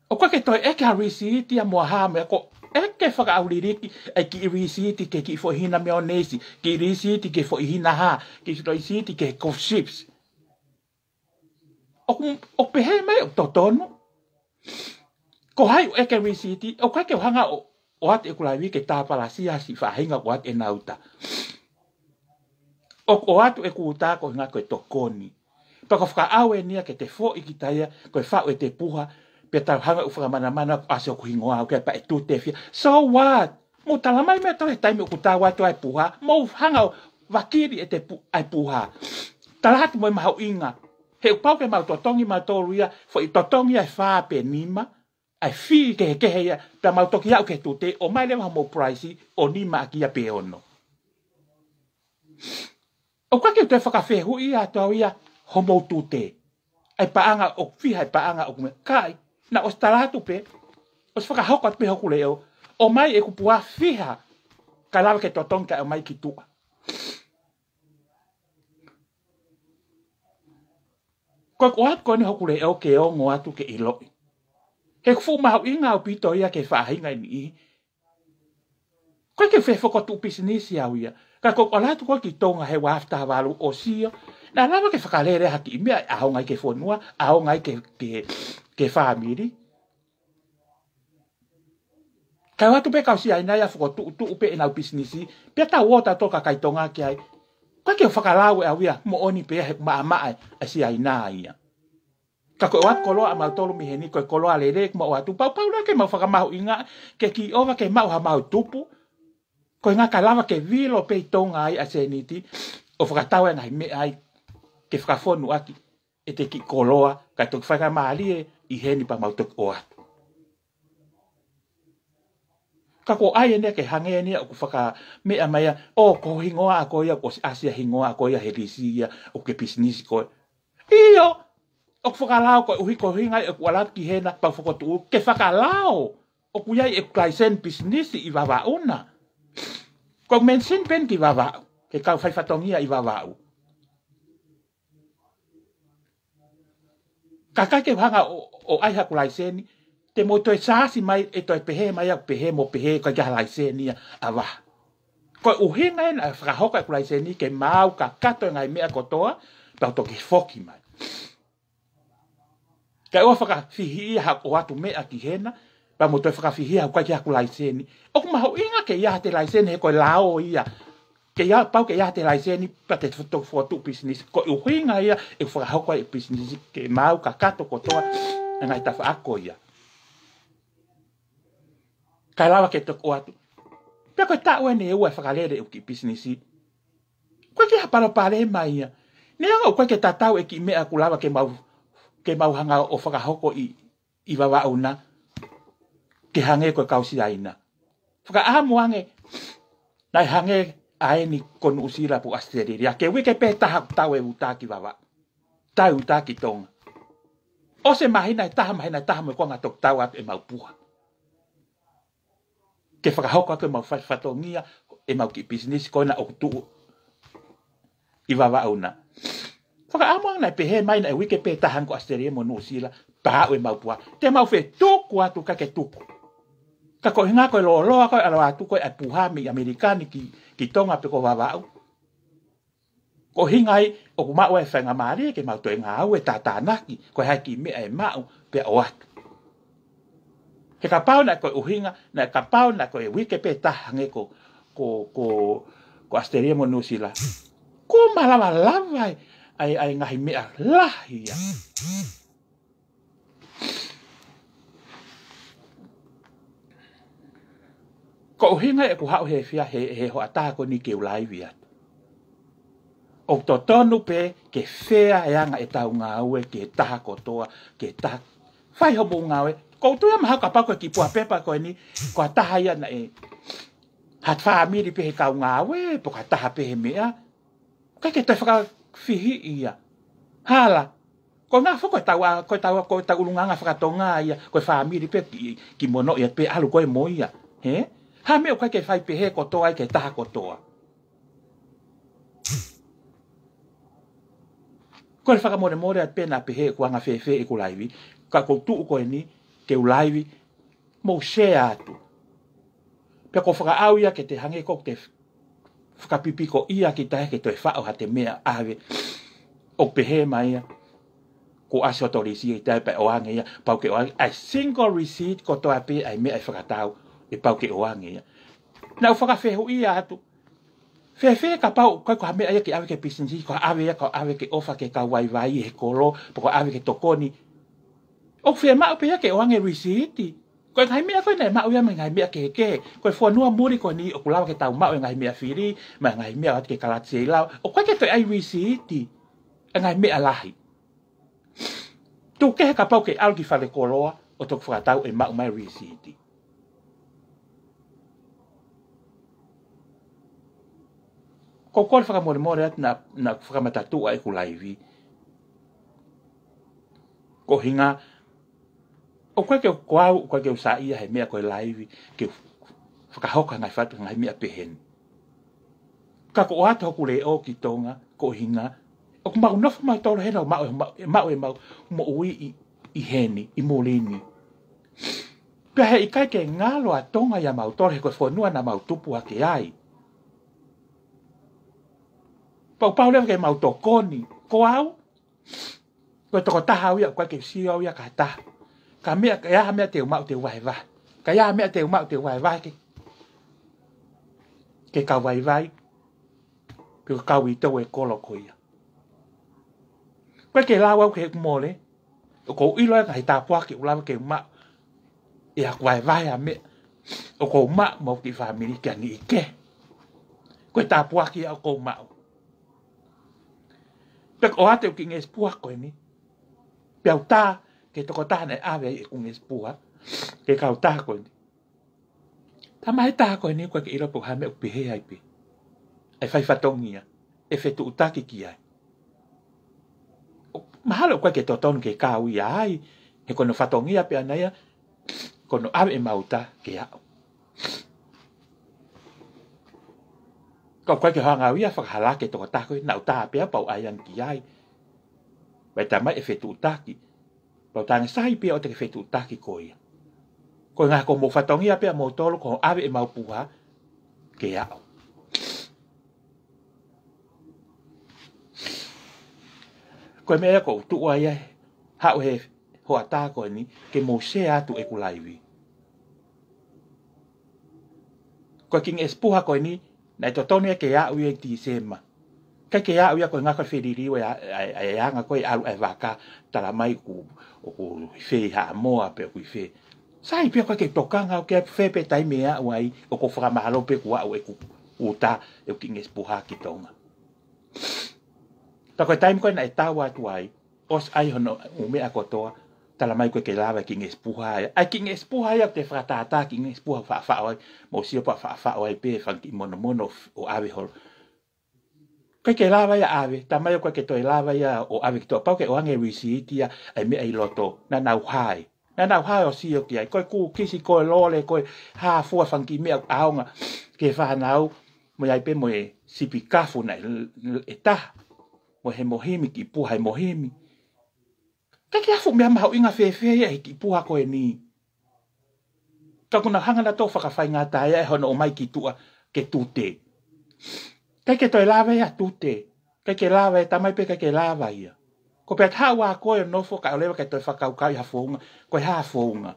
ʻOku ʻikai ke toe ʻeke ha receipt ia mo ha meʻa, ko e ʻeke fakaʻauliliki, e kiʻi receipt ki he kiʻi foʻi hina meonesi, kiʻi receipt ki he foʻi hina hā, kiʻi receipt ki he coffee chips. ʻOku, ʻoku pehē mai ʻoku totonu. Ko hai ʻoku ʻeke receipt, ʻoku ʻikai ke u hanga ʻo, ʻoatu ʻeku live ke tāpalasia siʻi faʻahinga ʻoku ʻoatu ʻenau uta. ʻOku ʻoatu ʻeku uta ko e ʻuhinga ko e tokoni. Pea ko e fakaʻau eni ia ke te foʻi kita ia, ko e faʻu ʻete puha, pea tau hanga ʻo fakamanamana ʻoku ʻasi hoku hingoa au ke paʻe tute fia. So what? Mou tala mai mei he taimi ʻoku tau atu ai e puha, mou hanga ʻo vakili ʻete pu-, ʻa e puha. Tala atu mo e mahuʻinga. He ʻoku pau ke mau totongi mautolu ia, foʻi totongi ʻa e fā pe nima, ʻa e fee kehekehe ia, pea mau toki aʻu ki he tute, ʻomai leva homou price, ʻo nima ʻaki ia pe ono. ʻOku ʻikai ke u toe fakafehuʻi atu au ia homou tute. ʻA e paʻanga ʻoku fiha, ʻa e paʻanga ʻoku meʻa, ʻikai. Naʻa ʻosi tala atu pē, ʻosi fakahoko atu pē hoku leʻo, ʻomai ʻeku puha fiha, ka lava ke totongi kae ʻomai ki tuʻa. Ko e ʻoatu ko eni hoku leʻo ke ongo atu ke ʻiloʻi. He ʻoku fuʻu mahuʻinga ʻaupito ia ki he faʻahinga ʻe niʻihi. ʻOku ʻikai ke u fie fokotuʻu pisinisi au ia. Ka ko e ʻoatu ko ē ki Tonga he ua afe taha valu ʻo sio. Naʻa lava ke fakalele ha kiʻi meʻa ʻaonga ai ki he fonua, ʻaonga ai ki he, ki he, ki he fāmili. Kae ʻoatu pē kau Siaina ia fokotuʻutuʻu pē ʻenau pisinisi, pea tau ō tautolu kakai Tonga ki ai. ʻOku ʻikai ke u fakalau ʻe au ia, moʻoni pē he maʻamaʻa ʻa e Siaina ia. Ka ko e ʻoatu koloa ʻa mautolu mei heni, ko e koloa lelei ʻoku mau ʻoatu, pau pau leva ke mau fakamahuʻinga, ke kiʻi ʻova ke maʻu ha mau tupu, ko e ʻuhinga ka lava ke vilo pē ʻi Tonga ai ʻa e sēniti, ʻo fakatau e ngaahi meʻa ai, ke fakafonu ʻaki ʻete kiʻi koloa, kae toki faingamālie ʻi heni pea mau toki ʻoatu. Ka ko e ʻai eni ia ke hangē eni ia ʻoku fakameʻa mai ia, ʻo ko e hingoa ʻa koe ia, ko e ʻasi ʻa e hingoa ʻa koe ia he lisi ia, ʻoku ke pisinisi koe. ʻIo, ʻoku fakalao ko e ʻuhi ko e ʻuhinga ia ʻoku ʻalu atu ki hena, pea u fokotuʻu, ke fakalao, ʻoku ʻi ai ʻeku laiseni pisinisi ʻi Vavaʻu na. Ko e mention pē eni ki Vavaʻu, ki he kau faifatongia ʻi Vavaʻu. Ka ʻikai ke u hanga ʻo, ʻo ʻai haku laiseni, te mou toe sāsi mai, ʻe toe pehē mai ʻoku pehē mo pehē, ʻikai ke ʻi ai ha laiseni ia ʻa Vaha. Ko e ʻuhinga ena ʻa e fakahoko ʻeku laiseni ke maau kakato e ngaahi meʻa kotoa, pea u toki foki mai. Kae ʻoua fakafihi ia haku ʻoatu meʻa ki hena, pea mo toe fakafihi ia ʻoku ʻikai ke ʻi ai haku laiseni. ʻOku mahuʻinga ke ʻi ai haʻate laiseni he ko e lao ia. Ke ʻi ai, pau ke ʻi ai haʻate laiseni, pea te fo-, to-, fokotuʻu pisinisi. Ko e ʻuhinga ia ʻeku fakahoko ai e pisinisi ke maau kakato kotoa e ngaahi tafaʻaki ko ia. Kae lava ke toki ʻoatu. Pea ko e taʻu eni ʻe ua e fakalele ʻeku kiʻi pisinisi. ʻOku ʻikai ke ʻi ai ha palopalema ia. Neongo ʻoku ʻikai ke tatau e kiʻi meʻa ʻoku lava ke mau, ke mau hanga ʻo fakahoko ʻi, ʻi Vavaʻu na, ke hangē ko e kau Siaina. Fakaʻamu ange, naʻe hangē ʻa eni ko Nuʻusila pea ʻAositelēlia. Ko e uike pē taha ʻoku tau e uta ki Vavaʻu. Tau e uta ki Tonga. ʻOsi e māhina ʻe taha, māhina ʻe taha mo e konga toki tau atu ʻemau puha. ke fakahoko ʻaki ʻemau fa-, fatongia, ʻemau kiʻi pisinisi ko ena ʻoku tuʻu ʻi Vavaʻu na. Fakaʻamu ange naʻe pehē mai naʻe uike pē taha ange ko ʻAositelēlia mo Nuʻusila, pea aʻu ʻemau puha. Te mau fetuku atu ka ke tuku. Ka ko e ʻuhinga ko e lōloa ko ē ʻalu atu ko ē ʻa e puha mei ʻAmelika ni ki, ki Tonga pe ko Vavaʻu. Ko e ʻuhinga ia ʻoku maʻu ai e faingamālie ke mau toe ngāue tātānaki, ko e hā e kiʻi meʻa ʻe maʻu pea ʻoatu. He kapau naʻe ko e ʻuhinga, naʻe kapau naʻe ko e uike pē taha ange ko, ko, ko, ko ʻAositelēlia mo Nuʻusila. Kuo malava lava ai, ai, ai ngaahi meʻa lahi ia. Ko e ʻuhinga ia ʻeku haʻu he fia he, he hoʻatā ko eni ke u laivi atu. ʻOku totonu pē ke fea e anga ʻetau ngāue ki he taha kotoa, ki he taha. Fai hoʻomou ngāue. Ko u tui ia mahalo kapau ko e kiʻi puha pepa ko eni, ko ha taha ia naʻe, ha fāmili pē he kau ngāue, pe ko ha taha pē he meʻa. ʻIkai ke toe fakafihiʻi ia. Hala. Ko e ʻuhinga foki ko ʻetau, ko ʻetau, ko ʻetau ʻulungaanga faka-Tonga ia, ko e fāmili pē ki, ki mono ia pē ʻalu ko ē mo ia. Hē? Ha meʻa ʻoku ʻikai ke fai pehē kotoa ai ki he taha kotoa. Ko e fakamolemole atu pē naʻa pehē ʻeku anga fēfē ʻeku laivi, ka ko u tuʻu ko eni, ke u laivi, mou share atu. Pea ko e fakaʻau ia ke te hangē ko ʻete fakapipiko ia ki tae ke toe faʻo ha te meʻa ʻave. ʻO pehē mai ia, ko e ʻasi hoto lisi ʻi tae pea ʻoange ia, pau ke ʻoange, ʻa e single receipt kotoa pē ʻa e meʻa ʻe fakatau, ʻe pau ke ʻoange ia. Naʻa ku fakafehuʻia atu. Fēfē kapau, ko e ko ha meʻa ia ke ʻave ki he pisinisi, ko ha ʻave ia, ko ha ʻave ke ʻofa ki he kau vaivai he kolo, pe ko ha ʻave ke tokoni. ʻOku fiemaʻu pē ia ke ʻoange lisiiti. Ko e ngaahi meʻa ko ē naʻe maʻu ia mei he ngaahi meʻa kehekehe. Ko e fonua muli ko eni ʻoku lava ke tau maʻu e ngaahi meʻa fili, mo e ngaahi meʻa ʻoatu ki he kalati seilao. ʻOku ʻikai ke toe ʻai lisiiti. E ngaahi meʻa lahi. Tuku kehe kapau ke ʻalu ki falekoloa, ʻo toki fakatau ʻe maʻu mai lisiiti. Ko u kole fakamolemole atu naʻa, naʻa ku fakamatatuʻa ʻeku laivi. Ko e ʻuhinga, ʻoku ʻikai ke u, ko au, ʻoku ʻikai ke u saiʻia he meʻa ko e laivi, ke fakahoko ngaahi fatu, ngaahi meʻa pehē ni. Ka ko u ʻoatu hoku leʻo ki Tonga, ko e ʻuhinga, ʻoku mau nofo mautolu hena ʻo maʻu, maʻu, maʻu ʻemau moʻui ʻi, ʻi heni, ʻi muli ni. Pea heʻikai ke ngalo ʻa Tonga ʻia mautolu he ko e fonua naʻa mau tupu hake ai. Pau pau leva ke mau tokoni, ko au, ko e tokotaha au ia, ʻoku ʻikai ke u sio au ia ki ha taha. Ka meʻa, ka ʻi ai ha meʻa te u maʻu te u vahevahe. Ka ʻi ai ha meʻa te u maʻu te u vahevahe ki he, ki he kau vaivai. Pe ko e kau uitou e kolo ko ia. ʻOku ʻikai ke lau au ki heʻeku mole. ʻOku ou ʻilo e ngaahi tāpuaki ʻoku lava ke u maʻu. ʻI heʻeku vahevahe ʻa e meʻa ʻoku ou maʻu mo hoku kiʻi fāmili ki ha niʻihi kehe. Ko e tāpuaki ia ʻoku ou maʻu. Pea ko u ʻoatu ʻeku kiʻi ngeʻesi puha ko eni. Pea u tā ki he tokotaha naʻe ʻave ai ʻeku ngeʻesi puha. Ki he kautaha ko eni. Tama he taha ko eni ʻoku ʻikai ke ʻilo pe ko e hā e meʻa ʻoku pehē ai pē. ʻE fai fatongia. ʻE fetuʻutaki ki ai. ʻO, mahalo ʻoku ʻikai ke totonu ke kau ia ai. He ko hono fatongia pē ʻana ia. Ko hono ʻave ʻemau tā ke aʻu. Ka ʻoku ʻikai ke hanga au ia ʻo fakahala ki he tokotaha ko ē naʻa ku tā pē au pea u ʻai ange ki ai. Pea tama ʻe fetuʻutaki. Pea u talaange sai pē ʻoua te ke fetuʻutaki koe ia. Ko e ʻuhinga ko hoʻomou fatongia pē ʻa moutolu ko hoʻo ʻave ʻemau puha ke aʻu. Ko e meʻa ia ʻoku ou tuʻu ai ia, haʻu he hoʻatā ko eni, ke mou share atu ʻeku laivi. Ko e kiʻi ngeʻesi puha ko eni, naʻe totonu ia ke aʻu ia ʻi Tīsema. ʻIkai ke aʻu ia ko e ʻuhinga ko e feliliu e a-, e, e, e anga ko ē ʻalu e vaka, tala mai ʻoku, ʻoku ʻi fē ʻi Haʻamoa pe ʻoku ʻi fē. Sai pē ʻoku ʻikai ke tokanga au ki ai pe ko fē pē taimi ʻe aʻu ai, ʻoku ou fakamālō pē kuo aʻu ʻeku, kuo tā ʻeku kiʻi ngeʻesi puha ki Tonga. Ka ko e taimi ko ē naʻe tau atu ai, ʻosi ʻai hono ʻū meʻa kotoa, tala mai ʻoku ʻikai ke lava e kiʻi ngeʻesi puha ia. ʻA e kiʻi ngeʻesi puha ia ʻoku te fakatātā kiʻi ngeʻesi puha faʻafaʻo ai, mou sio pea faʻafaʻo ai pē fanga kiʻi monomono ʻo ʻave holo. ʻIkai ke lava ia ʻave, tala mai ʻoku ʻikai ke toe lava ia ʻo ʻave ki Tonga, pau ke ʻoange lisiiti ia, ʻa e meʻa ʻi loto, naʻa nau hae. Naʻa nau hae ʻo sio ki ai, ko e kūkisi, ko e lole, ko e hā fua, fanga kiʻi meʻa ʻaonga ki he fānau, mo ʻi ai pē mo e sipi kafu naʻe taha, mo e hemohimi, kiʻi puha hemohimi. ʻIkai ke ʻi ai ha fuʻu meʻa mahuʻinga fēfē ia he kiʻi puha ko eni. Ka kuo nau hanga nautolu ʻo fakafaingataʻaʻia ʻe hono ʻomai ki tuʻa ke tute. ʻIkai ke toe lava ia ʻo tute. ʻIkai ke lava ia, talamai pē ʻikai ke lava ia. Ko e pehē atu haʻu ā koe ʻo nofo kae ʻoua leva ke toe fakakaukauʻi ha founga, ko e hā founga.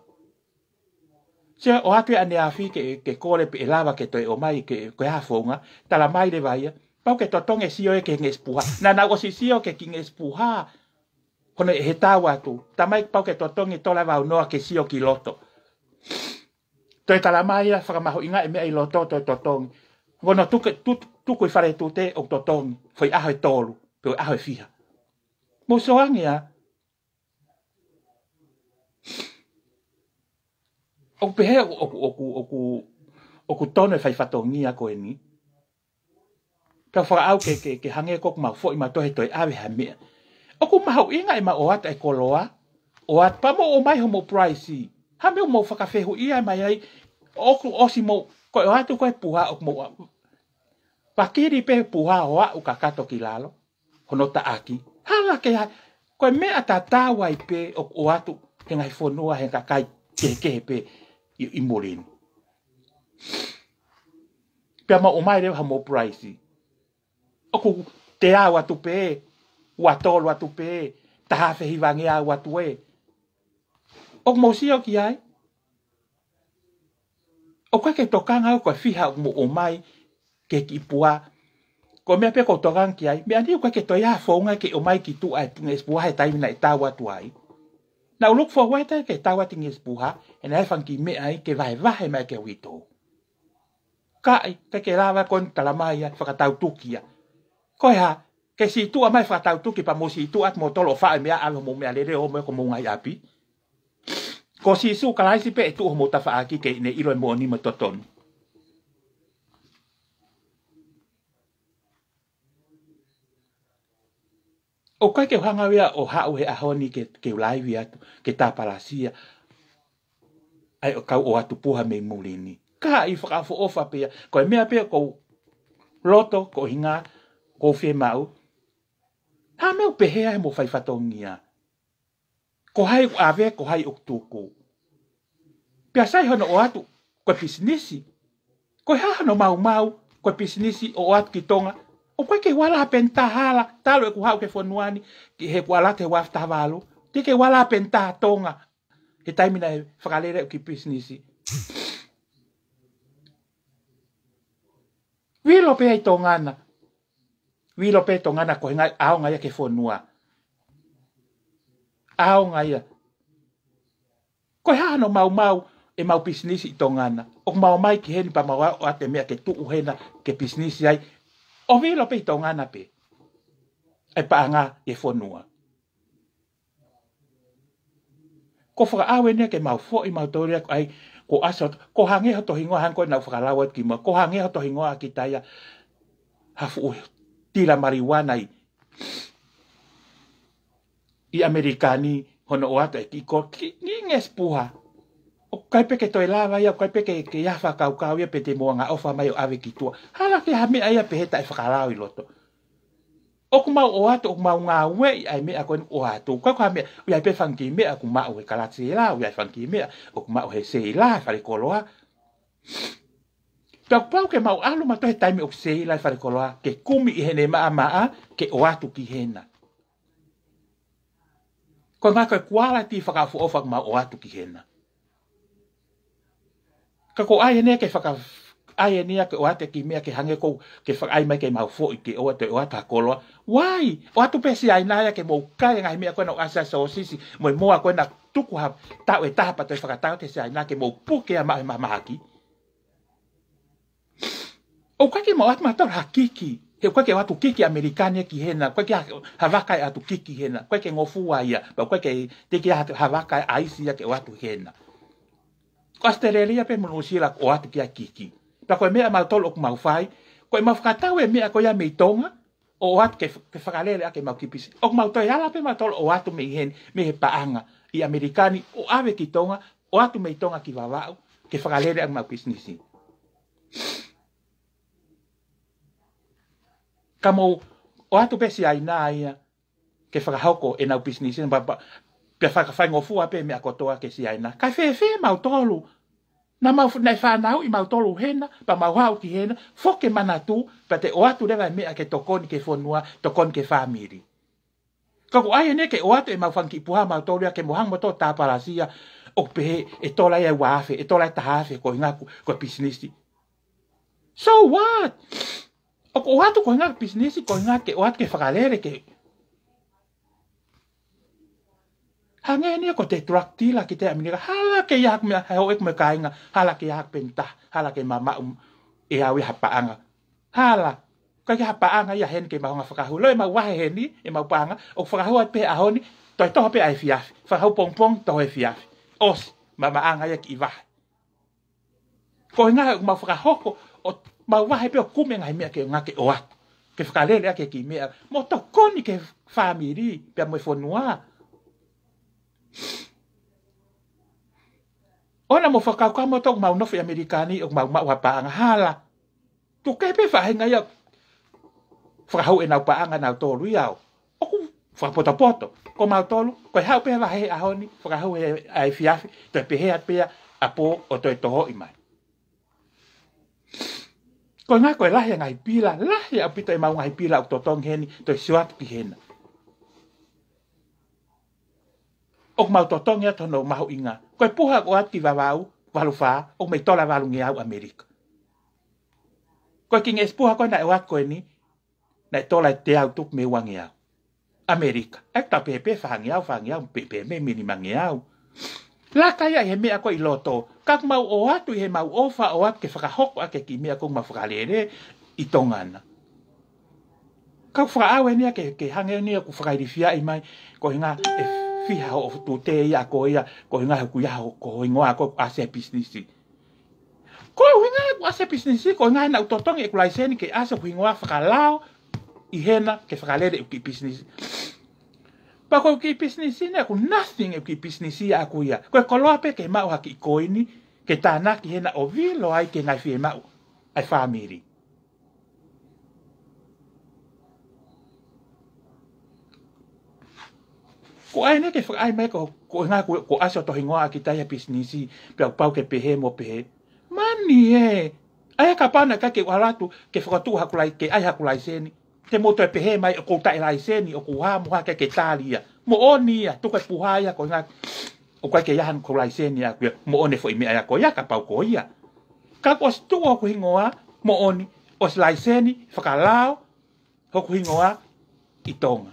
Sio, ʻoatu ia ʻaneafi ke, ke kole pe ʻe lava ke toe ʻomai ke, ko e hā founga, talamai leva ia, pau ke totongi e sio ē ki he ngeʻesi puha. Naʻa nau ʻosi sio ki he kiʻi ngeʻesi puha. Ko ʻene ʻi he tau atu. Talamai pau ke totongi, tola vau noa ke sio ki loto. Toe talamai ia fakamahuʻingaʻi e meʻa ʻi loto, toe totongi. Ko hono tuku, tu-, tuku ʻi fale tute ʻoku totongi. Foʻi ʻaho ʻe tolu, pe ʻaho ʻe fiha. Mou sio ange ā. ʻOku pehē ʻoku, ʻoku, ʻoku, ʻoku, ʻoku tonu e fai fatongia ko eni. Pea fakaʻau ke, ke, ke hangē ko ʻoku mau foʻi mautolu he toe ʻave ha meʻa. ʻOku mahuʻinga ʻemau ʻoatu e koloa, ʻoatu pea mou ʻomai homou price. Ha meʻa ʻoku mou fakafehuʻia mai ai, ʻoku ʻosi mou, ko e ʻoatu ko e puha ʻoku mou, fakili pē puha ʻo aʻu kakato ki lalo, hono taʻaki. Hala ke ha, ko e meʻa tatau ai pē ʻoku ʻoatu he ngaahi fonua he kakai kehekehe pē ʻi, ʻi muli ni. Pea mou ʻomai leva homou price. ʻOku teau atu pē, ua tolu atu pē, taha afe hivangeau atu ē. ʻOku mou sio ki ai. ʻOku ʻikai ke tokanga au ko e fiha ʻoku mou ʻomai ki he kiʻi puha. Ko e meʻa pē ʻoku ou tokanga ki ai. Meʻa ni ʻoku ʻikai ke toe ʻi ai ha founga ke ʻomai ki tuʻa e ngeʻesi puha he taimi naʻe tau atu ai. Naʻa ku look forward ke tau atu e ngeʻesi puha, he naʻe ʻi ai e fanga kiʻi meʻa ai ke vahevahe mai ki he uitou. Ka ʻikai, ʻikai ke lava, ko eni talamai ia, fakatau tuki ia. Ko e hā, ke sītuʻa mai fakatau tuki pea mou sītuʻa atu moutolu ʻo faʻo e meʻa, ʻave homou meʻalele ʻo ō mo ia ki homou ngaahi ʻapi. Ko Sīsū Kalaisi pē ʻe tuʻu homou tafaʻaki ke ne ʻilo e moʻoni mo e totonu. ʻOku ʻikai ke u hanga au ia ʻo haʻu he ʻaho ni ke, ke u laivi atu, ke tāpalasia ai ʻo e kau ʻoatu puha mei muli ni. Ka ʻi he fakaʻofoʻofa pē ia, ko e meʻa pē ʻoku ou loto, ko e ʻuhinga, ʻoku ou fiemaʻu. Ha meʻa ʻoku pehē ai homou fai fatongia. Ko hai ʻoku ʻave, ko hai ʻoku tuku. Pea sai hono ʻoatu, ko e pisinisi. Ko e hā hono maumau, ko e pisinisi ʻo ʻoatu ki Tonga. ʻOku ʻikai ke u ala ha peni taha hala, talu ʻeku haʻu ki he fonua ni, ki he kuo ala atu he ua afe taha valu. Teʻeki ke u ala ha peni taha Tonga. He taimi naʻe fakalele ʻeku kiʻi pisinisi. Vilo pē ʻa e Tonga na. Vilo pē Tonga na ko e ʻuhinga ʻaonga ia ki he fonua. ʻAonga ia. Ko e hā hono maumau ʻemau pisinisi ʻi Tonga na. ʻOku mau ō mai ki heni pea mau ʻoatu e meʻa ke tuʻu hena ke pisinisi ai. ʻO vilo pē ʻi Tonga na pē. ʻA e paʻanga ʻi he fonua. Ko e fakaʻau eni ia ke mau foʻi mautolu ia, ʻai, ko ʻAsi, ko e hangē hoto hingoa, hangē ko ʻenau fakalau atu kimuʻa, ko e hangē hoto hingoa ʻa kita ia ha fuʻu tila maliuana ʻi, ʻi ʻAmelika ni, hono ʻoatu e kiʻi ko, kiʻi ngeʻesi puha. ʻOku ʻikai pē ke toe lava ia, ʻoku ʻikai pē ke, ke ʻi ai ha fakakaukau ia pe te mou angaʻofa mai ʻo ʻave ki tuʻa. Hala ke ʻi ai ha meʻa ia pehē taʻe fakalau ʻi loto. ʻOku mau ʻoatu, ʻoku mau ngāueʻi ʻa e meʻa ko eni ʻoku ʻoatu. Ko e, ko e meʻa, ʻoku ʻi ai pē fanga kiʻi meʻa ʻoku maʻu he kalasela, ʻoku ʻi ai fanga kiʻi meʻa ʻoku maʻu he seila, he falekoloa. Pea pau ke mau ʻalu mautolu he taimi ʻoku seila he falekoloa, ke kumi ʻi heʻene maʻamaʻa, ke ʻoatu ki hena. Ko e ʻuhinga ko e kualiti fakaʻofoʻofa ʻoku mau ʻoatu ki hena. Ka ko e ʻai eni ia ke faka-, ʻai eni ia ke ʻoatu e kiʻi meʻa ke hangē ko ē ke fakaʻai mai ke mau foʻi ke ʻoatu, ʻoatu ha koloa. Why? ʻOatu pē Siaina ia ke mou kai e ngaahi meʻa ko ena ʻoku ʻasi ai e sōsisi, mo e moa ko ena, tuku ha taʻu ʻe taha pea toe fakatau atu ʻe Siaina ke mou puke ʻo maʻu he mahamahaki. ʻOku ʻikai ke mau ʻoatu mautolu ha kiki. He ʻoku ʻikai ke ʻoatu kiki ʻAmelika ni ki hena. ʻOku ʻikai ke ha, ha vaka ʻe ʻoatu kiki hena. ʻOku ʻikai ke ngofua ia. Pea ʻoku ʻikai ke, teʻeki ai ha, ha vaka ʻaisi ia ke ʻoatu hena. Ko ʻAositelēlia pē mo Nuʻusila ʻoku ʻoatu ki ai e kiki. Pea ko e meʻa mautolu ʻoku mau fai, ko ʻemau fakatau e meʻa ko ia mei Tonga, ʻo ʻoatu ke, ke fakalele ʻaki ʻemau kiʻi pisinisi. ʻOku mau toe ala pē mautolu ʻo ʻoatu mei heni, mei he paʻanga ʻi ʻAmelika ni, ʻo ʻave ki Tonga, ʻoatu mei Tonga ki Vavaʻu, ke fakalele ʻaki ʻemau pisinisi. Ka mou ʻoatu pē Siaina ia, ke fakahoko ʻenau pisinisi, pea, pea, pea fakafaingofua pē meʻa kotoa ki Siaina. Kae fēfē mautolu? Naʻa mau, naʻe fanauʻi mautolu hena, pea mau haʻu ki hena, foki e manatu, pea te ʻoatu leva e meʻa ke tokoni ki he fonua, tokoni ki he fāmili. Ka ʻoku ʻai eni ke ʻoatu ʻemau fanga kiʻi puha mautolu ia ke mou hanga ʻo tāpalasia, ʻo pehē ʻe tola ia ʻe ua afe, ʻe tola ia ʻe taha afe, ko e ʻuhinga ko, ko e pisinisi. So what? ʻOku ʻoatu ko e ʻuhinga pisinisi, ko e ʻuhinga ke ʻoatu ke fakalele ke. Hangē eni ia ko e drug dealer ki ʻAmelika. Hala ke ʻi ai haku meʻa, he ʻoku ʻikai ke mo e kāinga, hala ke ʻi ai haku peni taha, hala ke mamaʻu ʻe au ia ha paʻanga. Hala. ʻIkai ke ʻi ai ha paʻanga ia heni ke mau hanga ʻo fakahū. Loi ʻemau vahe heni, ʻemau paʻanga, ʻo fakahū atu pē he ʻaho ni, toe toho pē ʻa e efiafi. Fakahū pongipongi, toho efiafi. ʻOsi, mamaʻanga ia e kiʻi vahe. Ko e ʻuhinga ʻoku mau fakahoko, ʻo mau vahe pē ʻo kumi e ngaahi meʻa ke ngāueʻaki ʻo ʻoatu. Ke fakalele ʻaki e kiʻi meʻa, mo tokoni ki he fāmili, pea mo e fonua. ʻOua naʻa mou fakakaukau moutolu ʻoku mau nofo ʻi ʻAmelika ni, ʻoku mau maʻu ha paʻanga, hala. Tuku kehe pē faʻahinga ia fakahū ʻenau paʻanga nautolu ia ʻo. ʻOku fakapotopoto. Ko mautolu, ko e haʻu pē vahe he ʻaho ni, fakahū he ʻa e efiafi, toe pehē atu pē ia ʻapō ʻo toe tohoʻi mai. Ko e ʻuhinga ko e lahi e ngaahi pila, lahi ʻaupito ʻemau ngaahi pila ʻoku totongi heni, toe sio atu ki hena. ʻOku mau totongi atu hono mahuʻinga. Ko e puha ʻoku ʻoatu ki Vavaʻu, valu fā, ʻoku mei tola valungeau ʻAmelika. Ko e King S puha ko ē naʻe ʻoatu ko eni, naʻe tola ʻe teau tupu mei uangeau. ʻAmelika. ʻE ta pehē pē fāngeau, fāngeau, pehē pē mei minimangeau. Laka ia ʻi he meʻa ko ē ʻi loto. Ka ʻoku mau ʻoatu ʻi heʻemau ʻofa ʻoatu ke fakahoko ʻaki e kiʻi meʻa ko ē ʻoku mau fakalele ʻi Tonga na. Ka ʻoku fakaʻau eni ia ke, ke hangē eni ia ʻoku fakailifiaʻi mai, ko e ʻuhinga ʻe fiha hoʻo tute ia ko ia, ko e ʻuhinga ʻoku ʻi ai hoʻo hingoa ko ē ʻoku ʻasi ai e pisinisi. Ko e ʻuhinga ʻoku ʻasi ai e pisinisi, ko e ʻuhinga naʻá ku totongi ʻeku laiseni ke ʻasi hoku hingoa fakalao ʻi hena ke fakalele ʻeku kiʻi pisinisi. Pea ko ʻeku kiʻi pisinisi ni ʻoku nothing ʻeku kiʻi pisinisi ʻaʻaku ia. Ko e koloa pē ke maʻu ha kiʻi koini, ke tānaki hena ʻo vilo ai ki he ngaahi fiemaʻu ʻa e fāmili. Ko e ʻai eni ke fakaʻai mai ko, ko e ʻuhinga ko, ko e ʻasi hoto hingoa ʻaki ʻa e pisinisi, pea ʻoku pau ke pehē mo pehē. Mani ē, ʻa ia kapau naʻe ʻikai ke u ʻalu atu, ke fakatuʻu haku lai, ke ʻai haku laiseni. Te mou toe pehē mai ʻoku ou taʻe laiseni, ʻoku ou hā mo hā ke ke tali ia. Moʻoni ia, tuku e puha ia ko e ʻuhinga, ʻoku ʻikai ke ʻi ai haku laiseni ʻaʻaku ia, moʻoni e foʻi meʻa ia ko ia kapau ko ia. Ka kuo ʻosi tuʻu hoku hingoa, moʻoni, ʻosi laiseni, fakalao, hoku hingoa ʻi Tonga.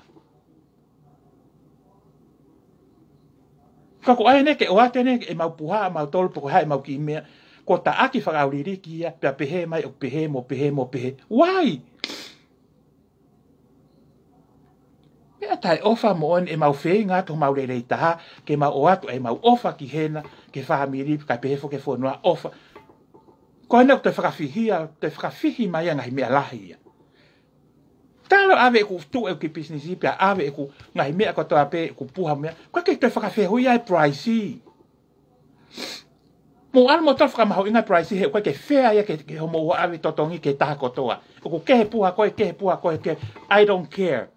Ka ko e ʻai eni ke ʻoatu eni ʻemau puha, ʻemau tolu pe ko e hā ʻemau kiʻi meʻa, kuo taʻaki fakaʻauliliki ia, pea pehē mai ʻoku pehē mo pehē mo pehē. Why? Meʻa taʻeʻofa moʻoni ʻemau feinga atu homau lelei taha, ke mau ʻoatu ʻemau ʻofa ki hena, ki he fāmili, kae pehē foki ki he fonua ʻofa. Ko ena ʻoku toe fakafihia, toe fakafihi mai ia ngaahi meʻa lahi ia. Talu ʻave ʻeku tuʻu ʻeku kiʻi pisinisi pea ʻave ʻeku ngaahi meʻa kotoa pē ʻeku puha meʻa. Ko e ʻikai ke toe fakafehuʻia e price. Mou ʻalu moutolu fakamahuʻingaʻi e price he ʻoku ʻikai ke fair ia ke, ke hoʻomou ʻave totongi ki he taha kotoa. ʻOku kehe puha ko ē, kehe puha ko ē, ke I don't care.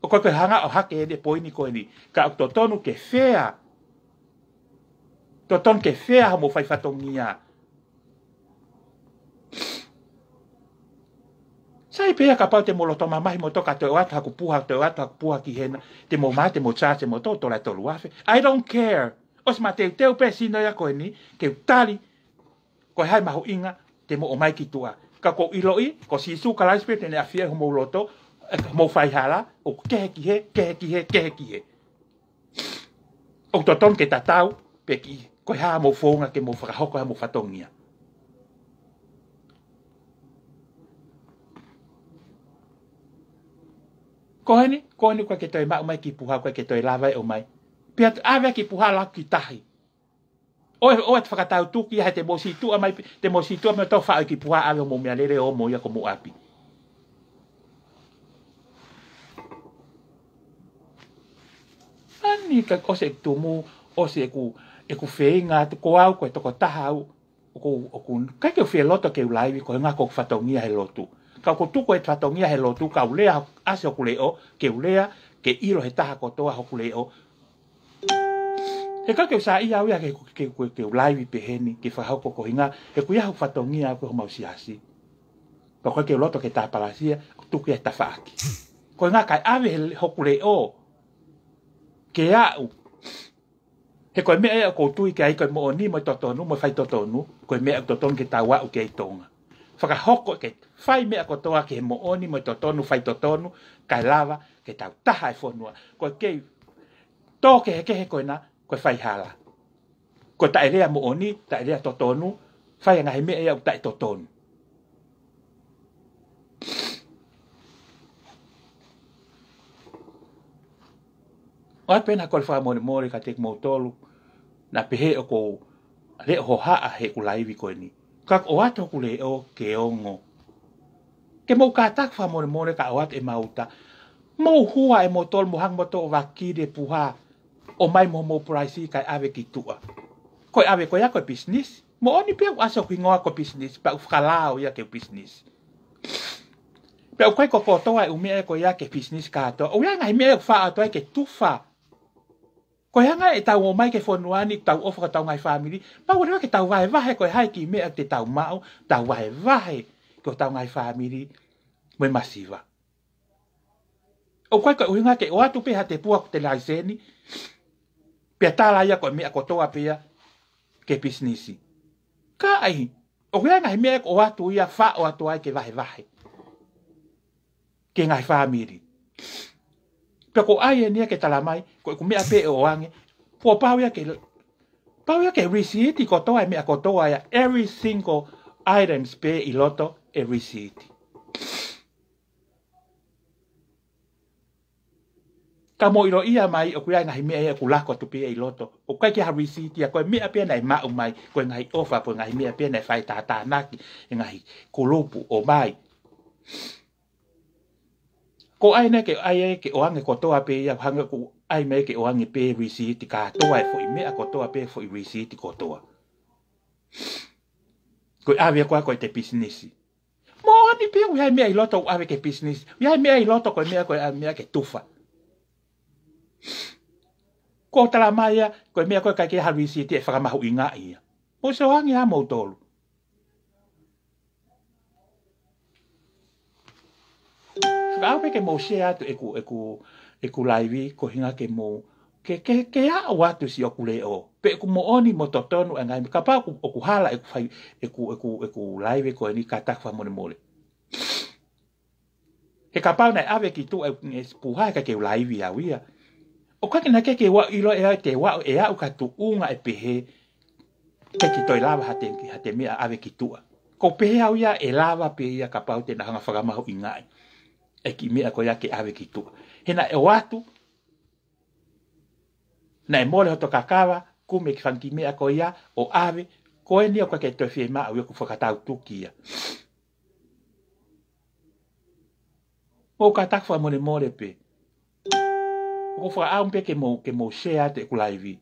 ʻOku ʻikai ke hanga ʻo hake ʻe he poini ko eni. Ka ʻoku totonu ke fair. Totonu ke fair hoʻomou fai fatongia. Sai pē ia kapau te mou loto mamahi moutolu ka toe ʻoatu haku puha, toe ʻoatu haku puha ki hena, te mou mate, mou charge moutolu, tola tolu afe. I don't care. ʻOsi mateuteu pē sino ia ko eni, ke u tali, ko e hā e mahuʻinga, te mou ʻomai ki tuʻa. Ka ʻoku ou ʻiloʻi, ko Sīsū Kalaisi pē te ne ʻafioʻi homou loto, ē, homou faihala, ʻoku kehe ki hē, kehe ki hē, kehe ki hē. ʻOku totonu ke tatau, pe ki, ko e hā hoʻomou founga ke mou fakahoko ai hoʻomou fatongia. Ko eni, ko eni ʻoku ʻikai ke toe maʻu mai e kiʻi puha, ʻoku ʻikai ke toe lava ʻo ʻomai. Pea ʻave e kiʻi puha ʻo laku ki tahi. ʻOua, ʻoua te fakatautuki ia he te mou sītuʻa mai, te mou sītuʻa mai ʻo toe faʻo e kiʻi puha ʻave hoʻomou meʻalele ʻo ō mo ia ki homou ʻapi. Ka ʻosi ʻeku tumu, ʻosi ʻeku, ʻeku feinga atu, ko au ko e tokotaha au, ʻoku, ʻoku ʻikai ke u fie loto ke u laivi, ko e ʻuhinga ko e fatongia he lotu. Ka ʻoku tuku e fatongia he lotu, ka u lea ʻasi hoku leʻo, ke u lea, ke ʻilo he taha kotoa hoku leʻo. He ʻikai ke u saiʻia au ia ke, ke, ke, ke u laivi pehē ni, ke fakahoko ko e ʻuhinga, he ʻoku ʻi ai hoku fatongia au ko homau siasi. Pea ʻoku ʻikai ke u loto ke tāpalasia, ʻoku tuku ia he tafaʻaki. Ko e ʻuhinga kae ʻave he hoku leʻo, ke aʻu. He ko e meʻa ia ʻoku ou tui ki ai ko e moʻoni mo e totonu, mo e faitotonu, ko e meʻa ʻoku totonu ke tau aʻu ki ai ʻi Tonga. Fakahoko ke fai meʻa kotoa ki he moʻoni mo e totonu, faitotonu, kae lava ke tau taha e fonua. Ko e kei tō kehekehe ko ena, ko e faihala. Ko e taʻelea moʻoni, taʻelea totonu, fai ʻa e ngaahi meʻa ia ʻoku taʻetotonu. ʻOatu pē ʻena kole fakamolemole kiate kimoutolu, naʻa pehē ʻoku ou leʻo hohaʻa heʻeku laivi ko eni. Ka ʻoku ʻoatu hoku leʻo ke ongo. Ke mou kātaki fakamolemole ka ʻoatu ʻemau uta. Mou hua ʻe moutolu mo hanga mo toʻo vakili e puha. ʻOmai mo homou palaisi kae ʻave ki tuʻa. Ko e ʻave ko ia ko e pisinisi. Moʻoni pē ʻoku ʻasi hoku hingoa ko e pisinisi, pea ʻoku fakalao ia ke pisinisi. Pea ʻoku ʻikai ko kotoa e ʻū meʻa ko ia ke pisinisi kātoa. ʻOku ʻi ai e ngaahi meʻa ʻoku faʻa ʻoatu ai ke tufa. Ko e anga ʻetau ō mai ki he fonua ni, tau ʻofa ki hotau ngaahi fāmili. Pau leva ke tau vahevahe ko e hā e kiʻi meʻa te tau maʻu, tau vahevahe ki hotau ngaahi fāmili mo e masiva. ʻOku ʻikai ko e ʻuhinga ke ʻoatu pē haʻate puha ko ʻete laiseni, pea tala ia ko e meʻa kotoa pē ia ke pisinisi. Ka ʻi ai, ʻoku ʻi ai e ngaahi meʻa ʻoku ʻoatu ia faʻa ʻoatu ai ke vahevahe ki he ngaahi fāmili. Pea ko e ʻai eni ia ke tala mai, ko ʻeku meʻa pē ʻe ʻoange, kuo pau ia ke, pau ia ke risiiti kotoa e meʻa kotoa ia, every single items pē ʻi loto e risiiti. Ka mou ʻiloʻi mai, ʻoku ʻi ai e ngaahi meʻa ia ʻoku lako atu pē ia ʻi loto. ʻOku ʻikai ke ʻi ai ha risiiti ia, ko e meʻa pē ia naʻe maʻu mai, ko e ngaahi ʻofa, ko e ngaahi meʻa pē ia naʻe fai tātānaki, e ngaahi kulupu ʻomai. Ko e ʻai eni ke ʻai ia ke ʻoange kotoa pē ia, hangē ʻoku ʻai mai ke ʻoange pē risiiti kātoa, e foʻi meʻa kotoa pē, foʻi risiiti kotoa. Ko e ʻave ko ē ko ʻete pisinisi. Moʻoni pē ʻoku ʻi ai e meʻa ʻi loto ʻoku ʻave ke pisinisi. ʻI ai e meʻa ʻi loto ko e meʻa ko e ʻa e meʻa ke tufa. Ko e tala mai ia, ko e meʻa ko ē ʻikai ke ʻi ai ha risiiti ʻe fakamahuʻingaʻi ia. Mou sio ange ā moutolu. Fakaʻau pē ke mou share atu ʻeku, ʻeku, ʻeku laivi, ko e ʻuhinga ke mou, ke, ke, ke aʻu atu siʻoku leʻo. Pe ʻoku moʻoni mo totonu e ngaahi, kapau ʻoku, ʻoku hala ʻeku fai, ʻeku, ʻeku, ʻeku laivi ko eni kātaki fakamolemole. He kapau naʻe ʻave ki tuʻa e, e puha he ʻikai ke u laivi au ia. ʻOku ʻikai ke na ke ke ua ʻilo ʻe au te ua ʻe aʻu ki ha tuʻunga ʻe pehē, ke ke toe lava haʻate, haʻate meʻa ʻave ki tuʻa. Ko e pehē au ia ʻe lava pē ia kapau te na hanga fakamahuʻingaʻi e kiʻi meʻa ko ia ke ʻave ki tuʻa. He naʻe ʻoatu, naʻe mole hoto kakava, kumi e kiʻi fanga kiʻi meʻa ko ia, ʻo ʻave, ko eni ʻoku ʻikai ke toe fiemaʻu ia, ʻoku fakatau tuki ia. Mou kātaki fakamolemole pē. ʻOku ou fakaʻau pē ke mou, ke mou share atu ʻeku laivi.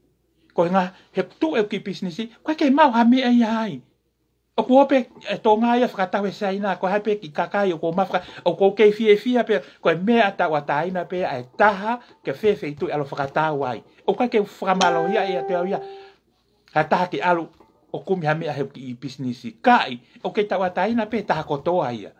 Ko e ʻuhinga, he tuʻu ʻeku kiʻi pisinisi, ʻoku ʻikai ke maʻu ha meʻa ia ai. ʻOku ō pē e Tonga ia fakatau e Siaina, ko hai pē kiʻi kakai, ʻoku ou mafaka, ʻoku ou kei fiefia pē, ko e meʻa tauʻatāina pē ʻa e taha, ke fēfē ʻi tuʻa ʻalu ʻo fakatau ai. ʻOku ʻikai ke fakamālohia ʻe au ia, ha taha ke ʻalu ʻo kumi ha meʻa he kiʻi pisinisi. Kaʻi, ʻoku kei tauʻatāina pē taha kotoa ia.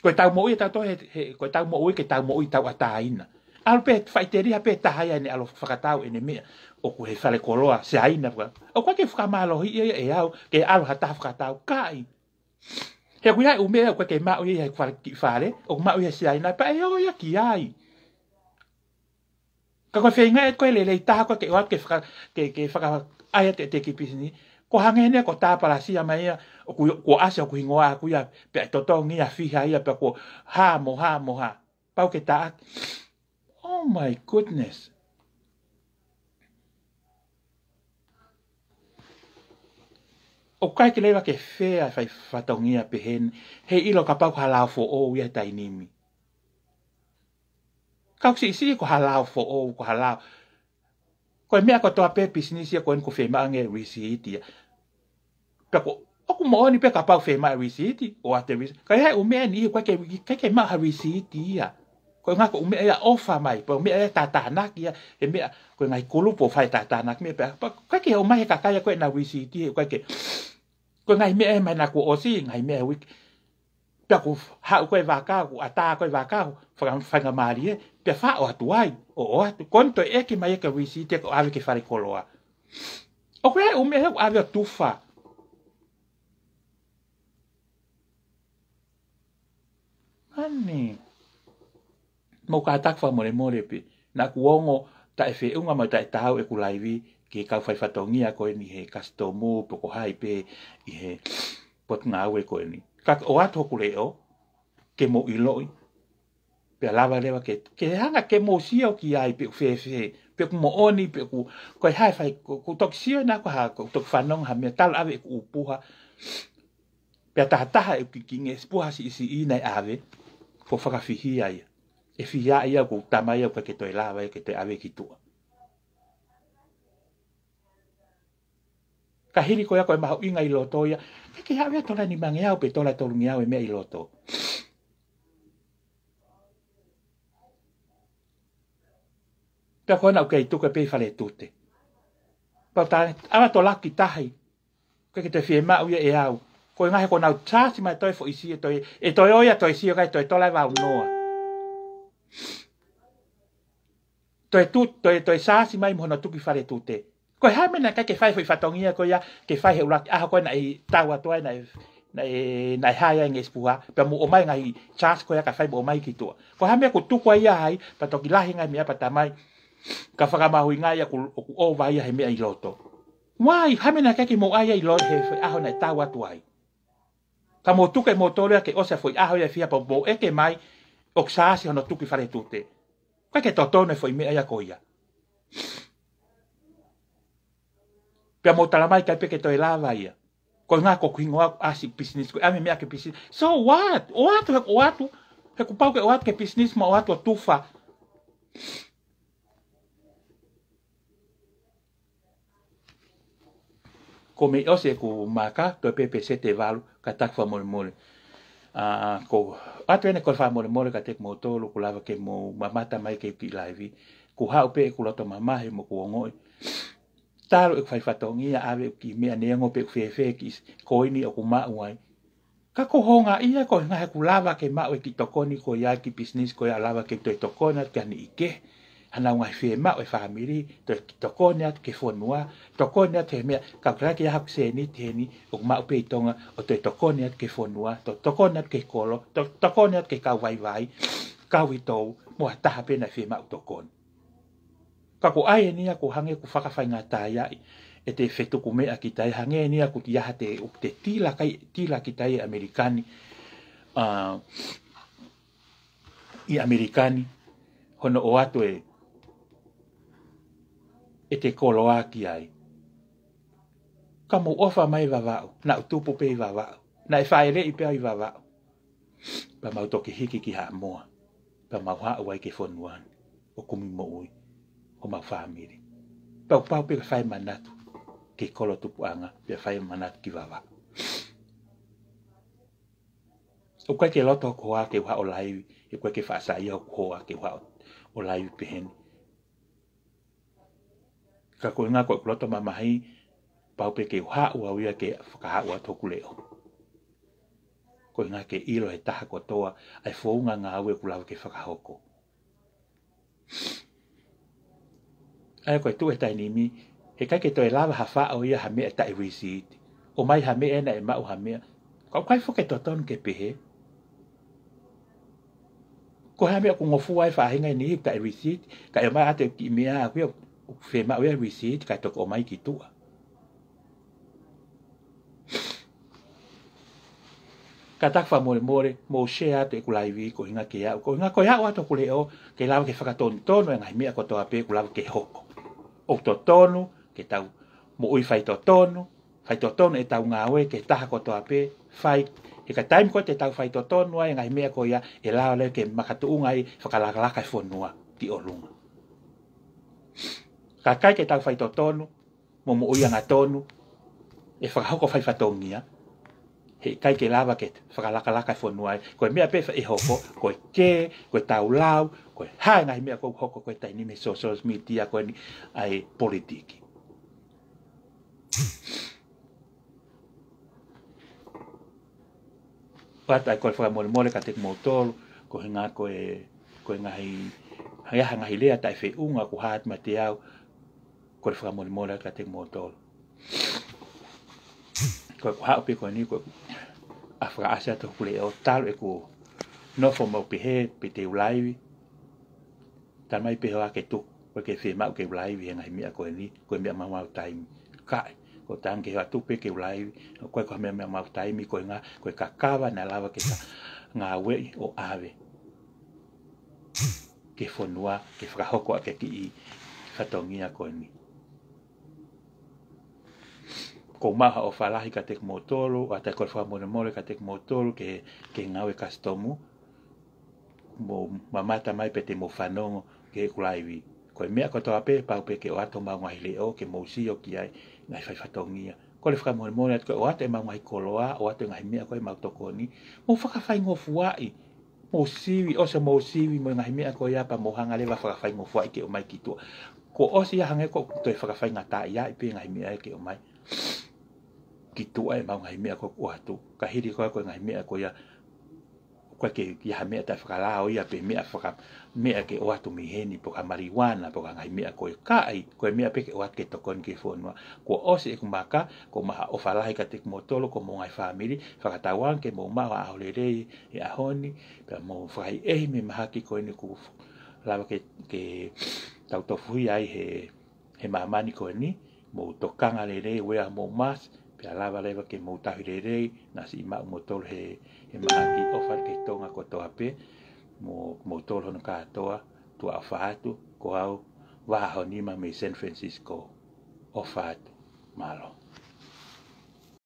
Ko ʻetau moʻui ʻe tautolu he, he, ko ʻetau moʻui ke tau moʻui tauʻatāina. ʻAlu pē faʻiteliha pē taha ia ʻene ʻalu ʻo fakatau ʻene meʻa. ʻOku he fale koloa, Siaina pē. ʻOku ʻikai ke fakamālohiʻi ia ʻe au, ke ʻalu ha taha fakatau, kaʻi. He ʻoku ʻi ai e ʻū meʻa ʻoku ʻikai ke maʻu ia he fale, kiʻi fale, ʻoku maʻu ia he Siaina, pea ʻe ō ia ki ai. Ka ko e feinga ē ko e lelei taha ko ē ke ʻoatu ke faka-, ke, ke faka-, ʻai atu ʻete kiʻi pisinisi. Ko e hangē eni ko e tāpalasia mai ia, ʻoku, kuo ʻasi hoku hingoa ʻaʻaku ia, pea totongi ia fiha ia, pea kuo hā mo hā mo hā. Pau ke taʻaki. Oh my goodness. ʻOku ʻikai ke leva ke fea e fai fatongia pehē ni, heiʻilo kapau ko ha lao foʻou ia he taimi ni. Ka ʻoku siʻisiʻi ko ha lao foʻou, ko ha lao. Ko e meʻa kotoa pē pisinisi ia ko eni ʻoku fiemaʻu ange e lisiiti ia. Pea ko, ʻoku moʻoni pē kapau fiemaʻu e lisiiti, ʻoatu e lisiiti. Ka ʻi ai e ʻū meʻa ni ʻoku ʻikai ke, ʻikai ke maʻu ha lisiiti ia. Ko e ʻuhinga ko e ʻū meʻa ia ʻofa mai, pe ʻū meʻa ia tātānaki ia, he meʻa, ko e ngaahi kulupu ʻoku fai tātānaki meʻa pē, pea ʻikai ke ʻomai he kakai ia ko ē ʻenau lisiiti, he ʻikai ke, ko e ngaahi meʻa ʻe mai naʻa kuo ʻosi, ngaahi meʻa he uike. Pea ʻoku haʻu ko e vaka, ʻoku ʻatā ko e vaka, faka-, faingamālie, pea faʻo atu ai, ʻo, ʻoatu. Ko eni toe ʻeke mai ia ke lisiiti ʻo ʻave ki he fale koloa. ʻOku ʻi ai e ʻū meʻa he ʻoku ʻave ʻo tufa. Ani. Mou kātaki fakamolemole pē. Naʻa ku ongo taʻe feʻunga mo taʻe taau ʻeku laivi ki he kau faifatongia ko eni he kasitomu pe ko hai pē ʻi he potungāue ko eni. Ka ʻoatu hoku leʻo, ke mou ʻiloʻi. Pea lava leva ke, ke hanga ke mou sio ki ai pe ʻoku fēfē, pe ʻoku moʻoni, pe ʻoku, ko e hā e fai, ko, ko toki sio naʻa ko ha, ko toki fanongo ha meʻa talu ʻave ʻeku ʻū puha. Pea tahataha ʻeku kiʻi ngeʻesi puha siʻisiʻi naʻe ʻave, ko fakafihia ia. ʻE fihia ia ʻoku tamai ia ʻoku ʻikai ke toe lava ia ke toe ʻave ki tuʻa. Ka hili ko ia ko e mahuʻinga ʻi loto ia, ʻikai ke ʻave ia tola nimangeau pe tola tolungeau e meʻa ʻi loto. Pea ko ena ʻoku kei tuku pē ʻi fale tute. Pea tā, ʻava tola ki tahi. ʻIkai ke toe fiemaʻu ia ʻe au. Ko e ngaahi ko nau taasi mai toe foʻi sio ʻe toe, ʻe toe ʻo ia toe sio kai toe tola e vaunoa. Toe tu, toe, toe saasi mai mo hono tuku ʻi fale tute. Ko e hā e meʻa naʻe ʻikai ke fai foʻi fatongia ko ia, ke fai he ʻuluaki ʻaho ko ē naʻe tau atu ai naʻe, naʻe, naʻe hā ai e ngeʻesi puha, pea mou ʻomai ngaahi charge ko ia ka fai mou ʻomai ki tuʻa. Ko e hā e meʻa ʻoku tuku ai ia ai, pea toki lahi ngaahi meʻa pea tamai, ka fakamahuʻinga ia ʻoku, ʻoku ʻova ia he meʻa ʻi loto. Why? Hā e meʻa naʻe ʻikai ke mou ʻai ai ʻi loto he foʻi ʻaho naʻe tau atu ai. Ka mou tuku ʻe moutolu ia ke ʻosi ʻa e foʻi ʻaho ia ʻe fiha pea mou ʻeke mai, ʻoku saasi hono tuku ʻi fale tute. ʻIkai ke totonu e foʻi meʻa ia ko ia. Pea mou tala mai ʻikai pē ke toe lava ia. Ko e ʻuhinga ko hoku hingoa ʻoku ʻasi business ko e ʻave meʻa ki business. So what? ʻOatu, he ʻoatu. He kuo pau ke ʻoatu ki business mo ʻoatu ʻo tufa. Ko e meʻa ʻosi ʻeku maka, toe pē peseti ʻe valu, kātaki fakamolemole. ʻA, ko, ʻoatu eni ko e fakamolemole kiate kimoutolu, ʻoku lava ke mou mamata mai ki he kiʻi laivi. Kuo haʻu pē ʻeku loto mamahi mo ʻeku ongoʻi. Talu ʻeku fai fatongia ʻave ʻeku kiʻi meʻa neongo pe ʻoku fēfē kiʻi s-, koini ʻoku maʻu ai. Ka ko hono ʻuhinga ia ko e ʻuhinga he ʻoku lava ke maʻu e kiʻi tokoni ko ia ki business ko ia lava ke toe tokoni atu ki ha niʻihi kehe. Hanau ngaahi fiemaʻu e fāmili, toe kiʻi tokoni atu ki he fonua, tokoni atu he meʻa, ka ʻoku ʻikai ke ʻi ai haku sēniti heni, ʻoku maʻu pē ʻi Tonga, ʻo toe tokoni atu ki he fonua, toe tokoni atu ki he kolo, toe tokoni atu ki he kau vaivai, kau itou, mo ha taha pē naʻe fiemaʻu tokoni. Ka ko e ʻai eni ia ʻoku hangē ʻoku fakafaingataʻaʻi ʻete fetuku meʻa kita ai hangē eni ia ʻoku ʻi ai ha te, ʻoku te tila kai, tila kita ai ʻi ʻAmelika ni, ʻa, ʻi ʻAmelika ni, hono ʻoatu e, ʻete koloa ki ai. Ka mou ʻofa mai Vavaʻu, naʻa ku tupu pē ʻi Vavaʻu, naʻe fāʻeleʻi pē au ʻi Vavaʻu. Pea mau toki hiki ki Haʻamoa. Pea mau haʻu ai ki he fonua ni ʻo kumi moʻui homau fāmili. Pea ʻoku pau pē ke fai manatu ki he kolo tupuʻanga, pea fai manatu ki Vavaʻu. ʻOku ʻikai ke loto hoku hoa ke u haʻu ʻo laivi, he ʻoku ʻikai ke faʻa saiʻia hoku hoa ke u haʻu ʻo laivi peheni. Ka ko e ʻuhinga ko ʻeku loto mamahi, pau pē ke u haʻu au ia ke fakahaʻu atu hoku leʻo. Ko e ʻuhinga ke ʻilo he taha kotoa ʻa e founga ngāue ʻoku lava ke fakahoko. ʻA ia ko e tuʻu he taimi ni, he ʻikai ke toe lava ha faʻo ia ha meʻa taʻe lisiiti. ʻOmai ha meʻa ena ʻe maʻu ha meʻa. Ka ʻoku ʻikai foki ke totonu ke pehē. Ko e hā e meʻa ʻoku ngofua ai e faʻahinga ni he taʻe lisiiti, ka ʻomai ʻa e kiʻi meʻa ʻaku ia ʻoku fiemaʻu ia lisiiti, kae toki ʻomai ki tuʻa. Kātaki fakamolemole, mou share atu ʻeku laivi ko e ʻuhinga ke aʻu, ko e ʻuhinga ko e aʻu atu hoku leʻo, ke lava ke fakatonutonu e ngaahi meʻa kotoa pē ʻoku lava ke hoko. ʻOku totonu ke tau moʻui faitotonu, faitotonu ʻetau ngāue ki he taha kotoa pē, fai, he ka taimi ko ē te tau faitotonu ai e ngaahi meʻa ko ia ʻe lava leva ke makatuʻunga ai fakalakalaka e fonua ki ʻolunga. Ka ʻikai ke tau faitotonu mo moʻui angatonu, ʻe fakahoko fai fatongia, heʻikai ke lava ke fakalakalaka e fonua ia. Ko e meʻa pē ʻe hoko, ko e kē, ko e taulau, ko e hā e ngaahi meʻa ʻoku hoko ko e taimi ni mei he social media ko eni ʻa e politiki. Pea ʻoku ou kole fakamolemole kiate kimoutolu, ko e ʻuhinga ko e, ko e ngaahi, ha ngaahi lea taʻefeʻunga ʻoku hā atu meiate au, kole fakamolemole kiate kimoutolu. Ko e ʻuhinga pē ko eni ko e ʻa e fakaʻasi atu hoku leʻo talu ʻeku nofo mo pehē pe te u laivi. Talamai pē ʻe he hoa ke tuku, ʻoku ʻikai ke fiemaʻu ke u laivi he ngaahi meʻa ko eni, ko e meʻa maumau taimi. Kae, ko e tangi ʻe he hoa tuku pē ke u laivi, ʻoku ʻikai ko ha meʻa maumau taimi, ko e ʻuhinga, ko e kakava naʻe lava ke ta ngāueʻi ʻo ʻave ki he fonua, ke fakahoko ʻaki e kiʻi fatongia ko eni. ʻOku ou maʻu ha ʻofa lahi kiate kimoutolu, ʻoatu e kole fakamolemole kiate kimoutolu ki he, ki he ngāue kasitomu, mou mamata mai pe te mou fanongo ki heʻeku laivi. Ko e meʻa kotoa pē, pau pē ke ʻoatu homau ngaahi leʻo, ke mou sio ki ai, ngaahi fai fatongia. Kole fakamolemole atu ke ʻoatu ʻemau ngaahi koloa, ʻoatu e ngaahi meʻa ko ē ʻemau tokoni, mou fakafaingofuaʻi, mou sivi, ʻosi mou sivi mo e ngaahi meʻa ko ia pea mou hanga leva fakafaingofuaʻi ke ʻomai ki tuʻa. Kuo ʻosi ia hangē ʻoku toe fakafaingataʻaʻiaʻi pē ngaahi meʻa ia ke ʻomai ki tuʻa ʻemau ngaahi meʻa ko ē ʻoku ʻoatu. Ka hili ko ē ko e ngaahi meʻa ko ia, ʻoku ʻikai ke ʻi ai ha meʻa taʻefakalao ia pe meʻa faka-, meʻa ke ʻoatu mei heni pe ko ha maliuana pe ko ha ngaahi meʻa ko ē, kae, ko e meʻa pē ke ʻoatu ke tokoni ki he fonua. Kuo ʻosi ʻeku maka, ʻoku ou maʻu ha ʻofa lahi kiate kimoutolu, ko homou ngaahi fāmili, fakatauange ke mou maʻu ha ʻaho lelei he ʻaho ni, pea mou fakaʻehiʻehi mei he mahaki ko eni ʻoku lava ke, ke tau tofuhia ai he, he māmani ko eni, mou tokanga lelei, wear homou mask, pea lava leva ke mou tauhi lelei, naʻa siʻi maʻu kimoutolu he, he mahaki. ʻOfa ki he Tonga kotoa pē, mo, kimoutolu hono kātoa, tuʻa ʻofa atu, ko au, Vahaʻa Honima mei San Francisco. ʻOfa atu, mālō.